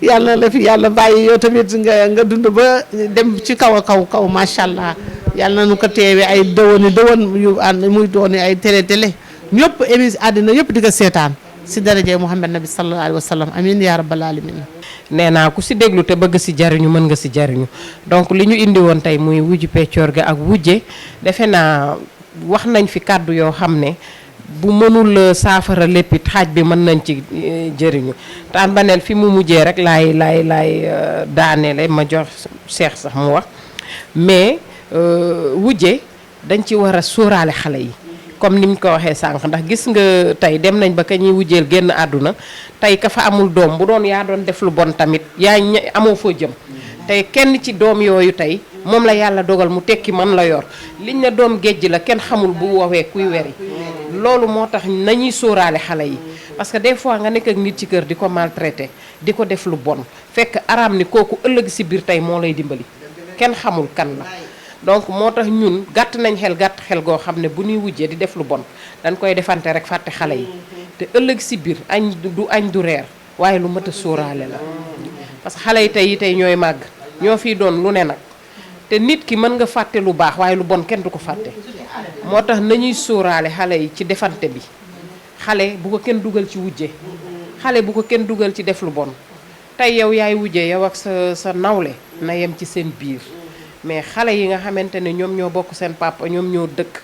yàlla na la fi yàlla bàyyi yow tamit nga dund ba dem ci kaw a kaw macha allah yàlla na nu ko teewee ay dëwën yu ànd muy dooni ay télé ñëpp émission àddina yëpp di ko seetaan si daraje Muhammad nabi sallallahu alayhi wa sallam amin ya rabbal alamin nee naa ku si déglu te bëgg si jariñu mën nga si jariñu donc li ñu indi woon tey muy wujju peccoor ga ak wujje defe naa wax nañ fi kàddu yoo xam ne bu mënul saafara léppit xaaj bi mën nañ ci jëriñu taan baneel fi mu mujjee rek laay daaneele ma jox Cheikh sax mu wax mais wujje dañ ci war a sóoraale xale yi comme ni ñu ko waxee sànq ndax gis nga tey dem nañ ba ka ñuy wujjeel génn àdduna tey ka fa amul doom bu doon yaa doon def lu bon tamit yaa amoo foo jëm tey kenn ci doom yooyu tey moom la yàlla dogal mu tekki man la yor liñ ne doom géej la kenn xamul bu woowee kuy weri loolu moo tax nañuy sóoraale xale yi parce que des fois nga nekk ak nit ci kër di ko maltraité di ko def lu bon fekk araam ni kooku ëllëg si biir tey moo lay dimbali kenn xamul kan la donc moo tax ñun gàtt xel goo xam ne bu ñuy wujjee di def lu bon dañ koy defante rek fàtte xale yi te ëllëg si biir añ du reer waaye lu mat a sóoraale la parce que xale yi tey ñooy màgg ñoo fiy doon lu ne nag te nit ki mën nga fàtte lu baax waaye lu bon kenn du ko fàtte moo tax nañuy sóoraale xale yi ci defante bi xale bu ko kenn dugal ci wujje xale bu ko kenn dugal ci def lu bon tey yow yaay wujje yow ak sa nawle na yem ci seen biir mais xale yi nga xamante ne ñoom ñoo bokk seen papa ñoom ñoo dëkk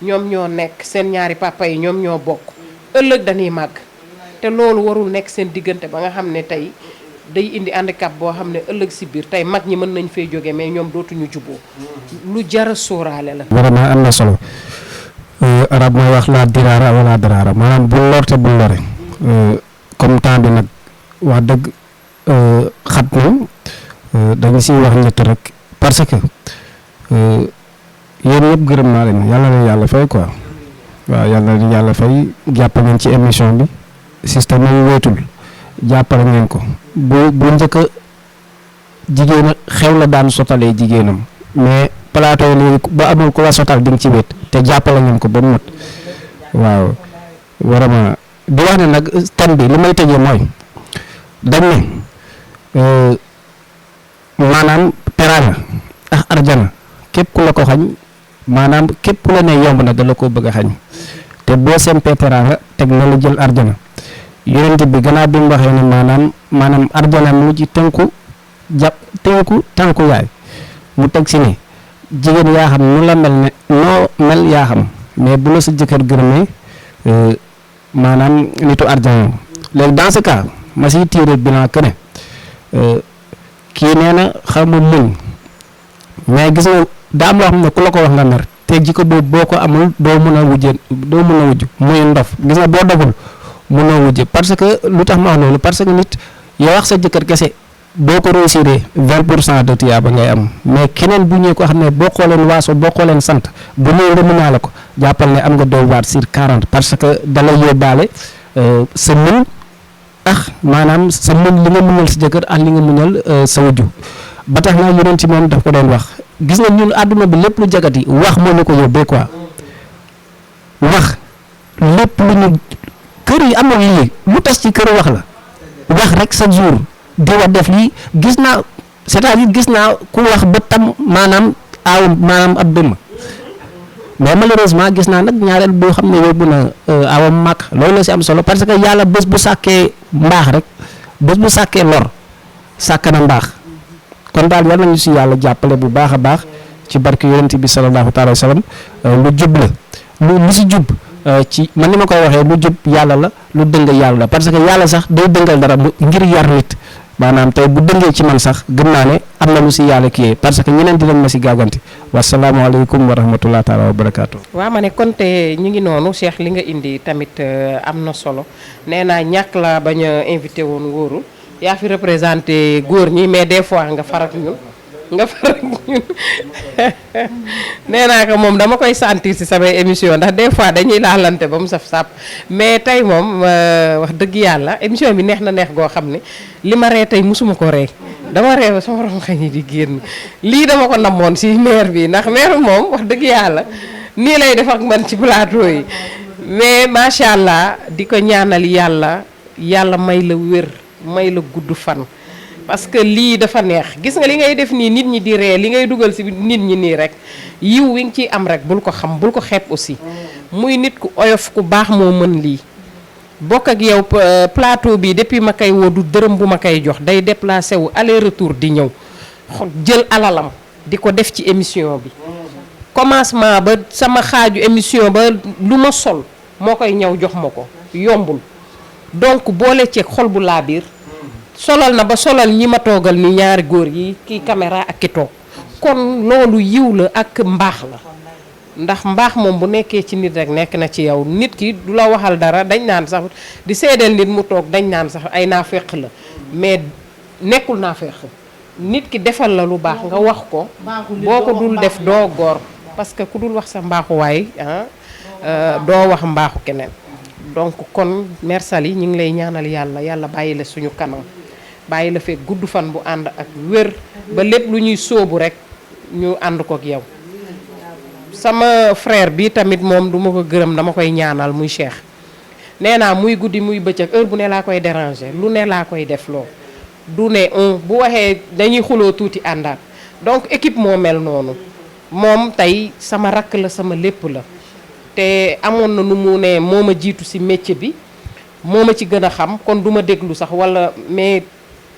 ñoom ñoo nekk seen ñaari papa yi ñoom ñoo bokk ëllëg dañuy màgg te loolu warul nekk seen diggante ba nga xam ne tey day indi handicap boo xam ne ëllëg si biir tey mag ñi mën nañ fay jóge mais ñoom dootuñu juboo lu jara sóoraale la. vraiment am na solo arab mooy wax laa diraara wala daraara maanaam bu lorte bu lore comme temps bi nag wax dëgg xat na dañu siy wax ñett rek parce que yéen ñëpp gërëm naa leen yàlla na yàlla fay quoi waaw yàlla na yàlla fay jàpp ngeen ci émission bi système yi wéetul jàppale ngeen ko bu njëkk a jigéen xew la daan sotalee jigéenam mais plateau yi léegi ba amul ku la sotal di nga ci wét te jàppale ngeen ko ba mu mot waaw vraiment di wax ne nag thème bi li may tëjee mooy dañ ne ko xañ maanaam képp la ne yomb na dala koo bëgg a xañ te boo sempee teraanga teg na la jël arjana yonent bi gannaaw bi mu waxee ne maanaam arjana mu ci tënku tànku yaay mu teg si ne jigéen yaa xam nu la mel ne noo mel yaa xam mais bu la sa jëkkër gërëmee maanaam nitu arjana léegi dans ce cas ma siy tiire bilan que ne kii nee na xam nga muñ mais gis nga daa am loo xam ne ku la ko wax nga mer te jikko boobu boo ko amul doo mën a wujj muy ndof gis nga boo doful mënoo wujje parce que lu tax ma wax loolu parce que nit yow wax sa jëkkër kese boo ko réussir 20% de tiyaaba ngay am mais keneen bu ñëwee ko xam ne bokkoo leen waaso bokkoo leen sant bu ñëwee nga mënaa la ko jàppal ne am nga devoir sur 40 parce que dalay yóbbaale sa mën maanaam sa mën li nga muñal sa jëkkër ak li nga muñal sa wujju ba tax naa yonent ci moom daf ko doon wax gis nga ñun àdduna bi lépp lu jagati wax moo ñu ko yóbbee quoi wax lépp lu ñu kër yi am na lii lu tas ci kër wax la wax rek chaque jour di wax def lii gis naa c'est-à-dire gis naa ku wax ba tam maanaam ab dëmm mais malheureusement gis naa nag ñaareel boo xam ne yóbbu na awam màkk loolu la si am solo parce que yàlla bés bu sàkkee mbaax rek bés bu sàkkee lor sàkk na mbaax kon daal war nañu si yàlla jàppale bu baax a baax ci barke yonent bi sallallahu taala wa sallam lu jub la lu si jub ci man ni ma koy waxee lu jub yàlla la lu dëng yàlla la parce que yàlla sax day dëngal dara ngir yar nit maanaam tey bu dëngee ci man sax gëm naa ne am na lu si yàlla kiyee parce que ñeneen dinañ ma si gàgganti wasalaamaaleykum wa rahmatullah taala wa barakaatu. waaw ma ne kon te ñu ngi noonu Cheikh li nga indi tamit am na solo nee naa ñàkk la bañ a invité woon wóoru yaa fi représenté góor ñi mais des fois nga farak ñun nee naa ko moom dama koy sentir ci samay émission ndax des fois dañuy laalante ba mu saf sàpp mais tey moom wax dëgg yàlla émission bi neex na neex goo xam ne li ma ree tey musuma ko ree dama ree ba sama rongañ yi di génn lii dama ko namoon ci maire bi ndax maire moom wax dëgg yàlla nii lay def ak man ci plateau yi mais macha allah di ko ñaanal yàlla may la wér may la gudd fan parce que lii dafa neex gis nga li ngay def nii nit ñi di ree li ngay dugal ci nit ñi nii rek yiw wi nga ciy am rek bul ko xam bul ko xeeb aussi muy nit ku oyof ku baax moo mën lii bokk ak yow plateau bi depuis ma koy woo du dërëm bu ma koy jox day déplacé wu aller retour di ñëw jël alalam di ko def ci émission bi commencement ba sama xaaju émission ba lu ma sol moo koy ñëw jox ma ko yombul donc boole ceeg xol bu laa biir solal na ba solal ñi ma toogal ni ñaari góor yi kii caméra ak ki toog kon loolu yiw la ak mbaax la ndax mbaax moom bu nekkee ci nit rek nekk na ci yow nit ki du la waxal dara dañ naan sax di seedeel nit mu toog dañ naan sax ay naafeq la mais nekkul naafeq nit ki defal la lu baax nga wax ko boo ko dul def doo góor parce que ku dul wax sa mbaaxuwaay doo wax mbaaxu keneen donc kon Mère Saly ñu ngi lay ñaanal yàlla bàyyi la suñu kanam bàyyi la fekk gudd fan bu ànd ak wér ba lépp lu ñuy sóobu rek ñu ànd ko ak yow sama frère bi tamit moom du ma ko gërëm dama koy ñaanal muy Cheikh nee naa muy guddi muy bëccëg heure bu ne laa koy déranger lu ne laa koy def loo du ne bu waxee dañuy xuloo tuuti àndaat donc équipe moo mel noonu moom tey sama rakk la sama lépp la te amoon na nu mu ne moo ma jiitu ci métier bi moo ma ci gën a xam kon du ma déglu sax walla mais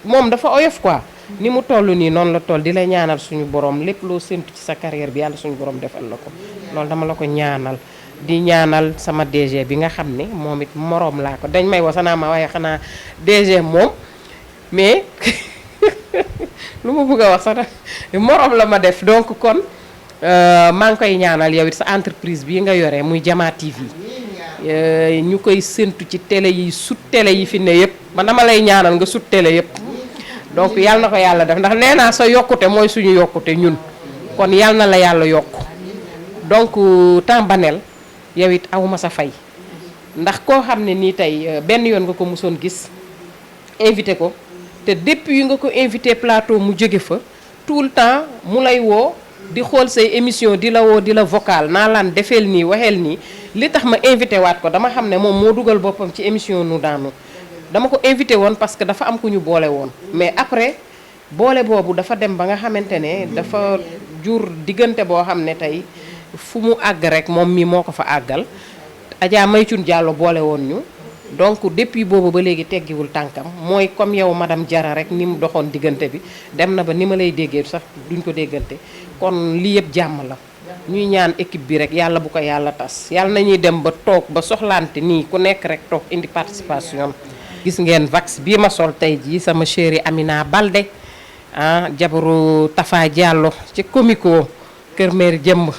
moom dafa oyof quoi ni mu toll nii noonu la toll di la ñaanal suñu borom lépp loo séntu ci sa carrière bi yàlla suñu borom defal la ko loolu dama la ko ñaanal di ñaanal sama DG bi nga xam ne moom it moroom laa ko dañ may wasanaa ma waaye xanaa DG moom mais lu ma bëgg a wax sax moroom la ma def donc kon maa ngi koy ñaanal yow it sa entreprise bii nga yore muy Jama TV ñu koy séntu ci télé yi sut télé yi fi ne yëpp man dama lay ñaanal nga sut télé yëpp donc yàlla na ko yàlla def ndax nee naa sa yokkute mooy suñu yokkute ñun kon yàlla na la yàlla yokk donc Tambanel yow it awuma sa fay ndax koo xam ne nii tey benn yoon nga ko mosoon gis invité ko te depuis nga ko invité plateau mu jóge fa tout le temps mu lay woo di xool say émission di la woo di la vocal naa laan defeel nii waxeel nii li tax ma invité waat ko dama xam ne moom moo dugal boppam ci émission nu daanu dama ko invité woon parce que dafa am ku ñu boole woon mais après boole boobu dafa dem ba nga xamante ne dafa jur diggante boo xam ne tey fu mu àgg rek moom mi moo ko fa àggal Adja Maycun Diallo boole woon ñu donc depuis boobu ba léegi teggiwul tànkam mooy comme yow madame Diarra rek ni mu doxoon diggante bi dem na ba ni ma lay déggee sax duñ ko déggante kon lii yëpp jàmm la ñuy ñaan équipe bi rek yàlla bu ko yàlla tas yàlla nañuy dem ba toog ba soxlante nii ku nekk rek toog indi participation. Gis ngeen vax bii ma sol tey jii sama chérie Amina Balde jabaru Tafa Diallo ci comico Kër Mère Jëmb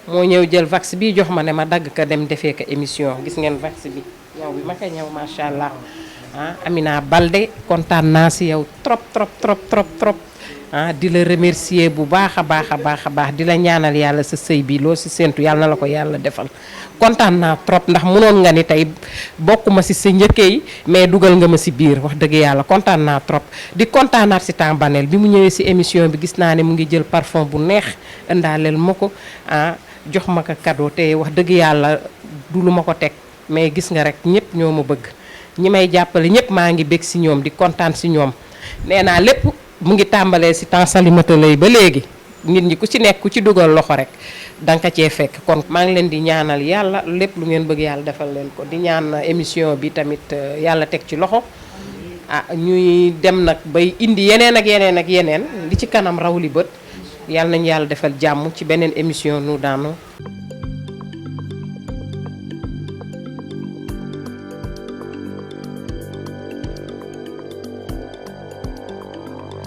moo ñëw jël vax bii jox ma ne ma dagg ko dem defee ko émission gis ngeen vax bi ñaw bi ma ko ñëw macha allah Amina Balde kontaan naa si yow trop di la remercier bu baax a baax di la ñaanal yàlla sa sëy bi loo si séentu yàlla na la ko yàlla defal kontaan naa trop ndax mënoon nga ni tey bokkuma si sa njëkkee yi mais dugal nga ma si biir wax dëgg yàlla kontaan naa trop di kontaanaat si Tambanel bi mu ñëwee si émission bi gis naa ne mu ngi jël parfum bu neex indaaleel ma ko jox ma ko cadeau te wax dëgg yàlla du lu ma ko teg mais gis nga rek ñëpp ñoo ma bëgg ñi may jàppale ñëpp maa ngi bég si ñoom di kontaan si ñoom nee naa lépp mu ngi tàmbalee si temps Salimata Lay ba léegi nit ñi ku ci nekk ku ci dugal loxo rek danga ko cee fekk kon maa ngi leen di ñaanal yàlla lépp lu ngeen bëgg yàlla defal leen ko di ñaan émission bi tamit yàlla teg ci loxo ñuy dem nag bay indi yeneen ak yeneen li ci kanam raw li bët yàlla nañu yàlla defal jàmm ci beneen émission nu daanu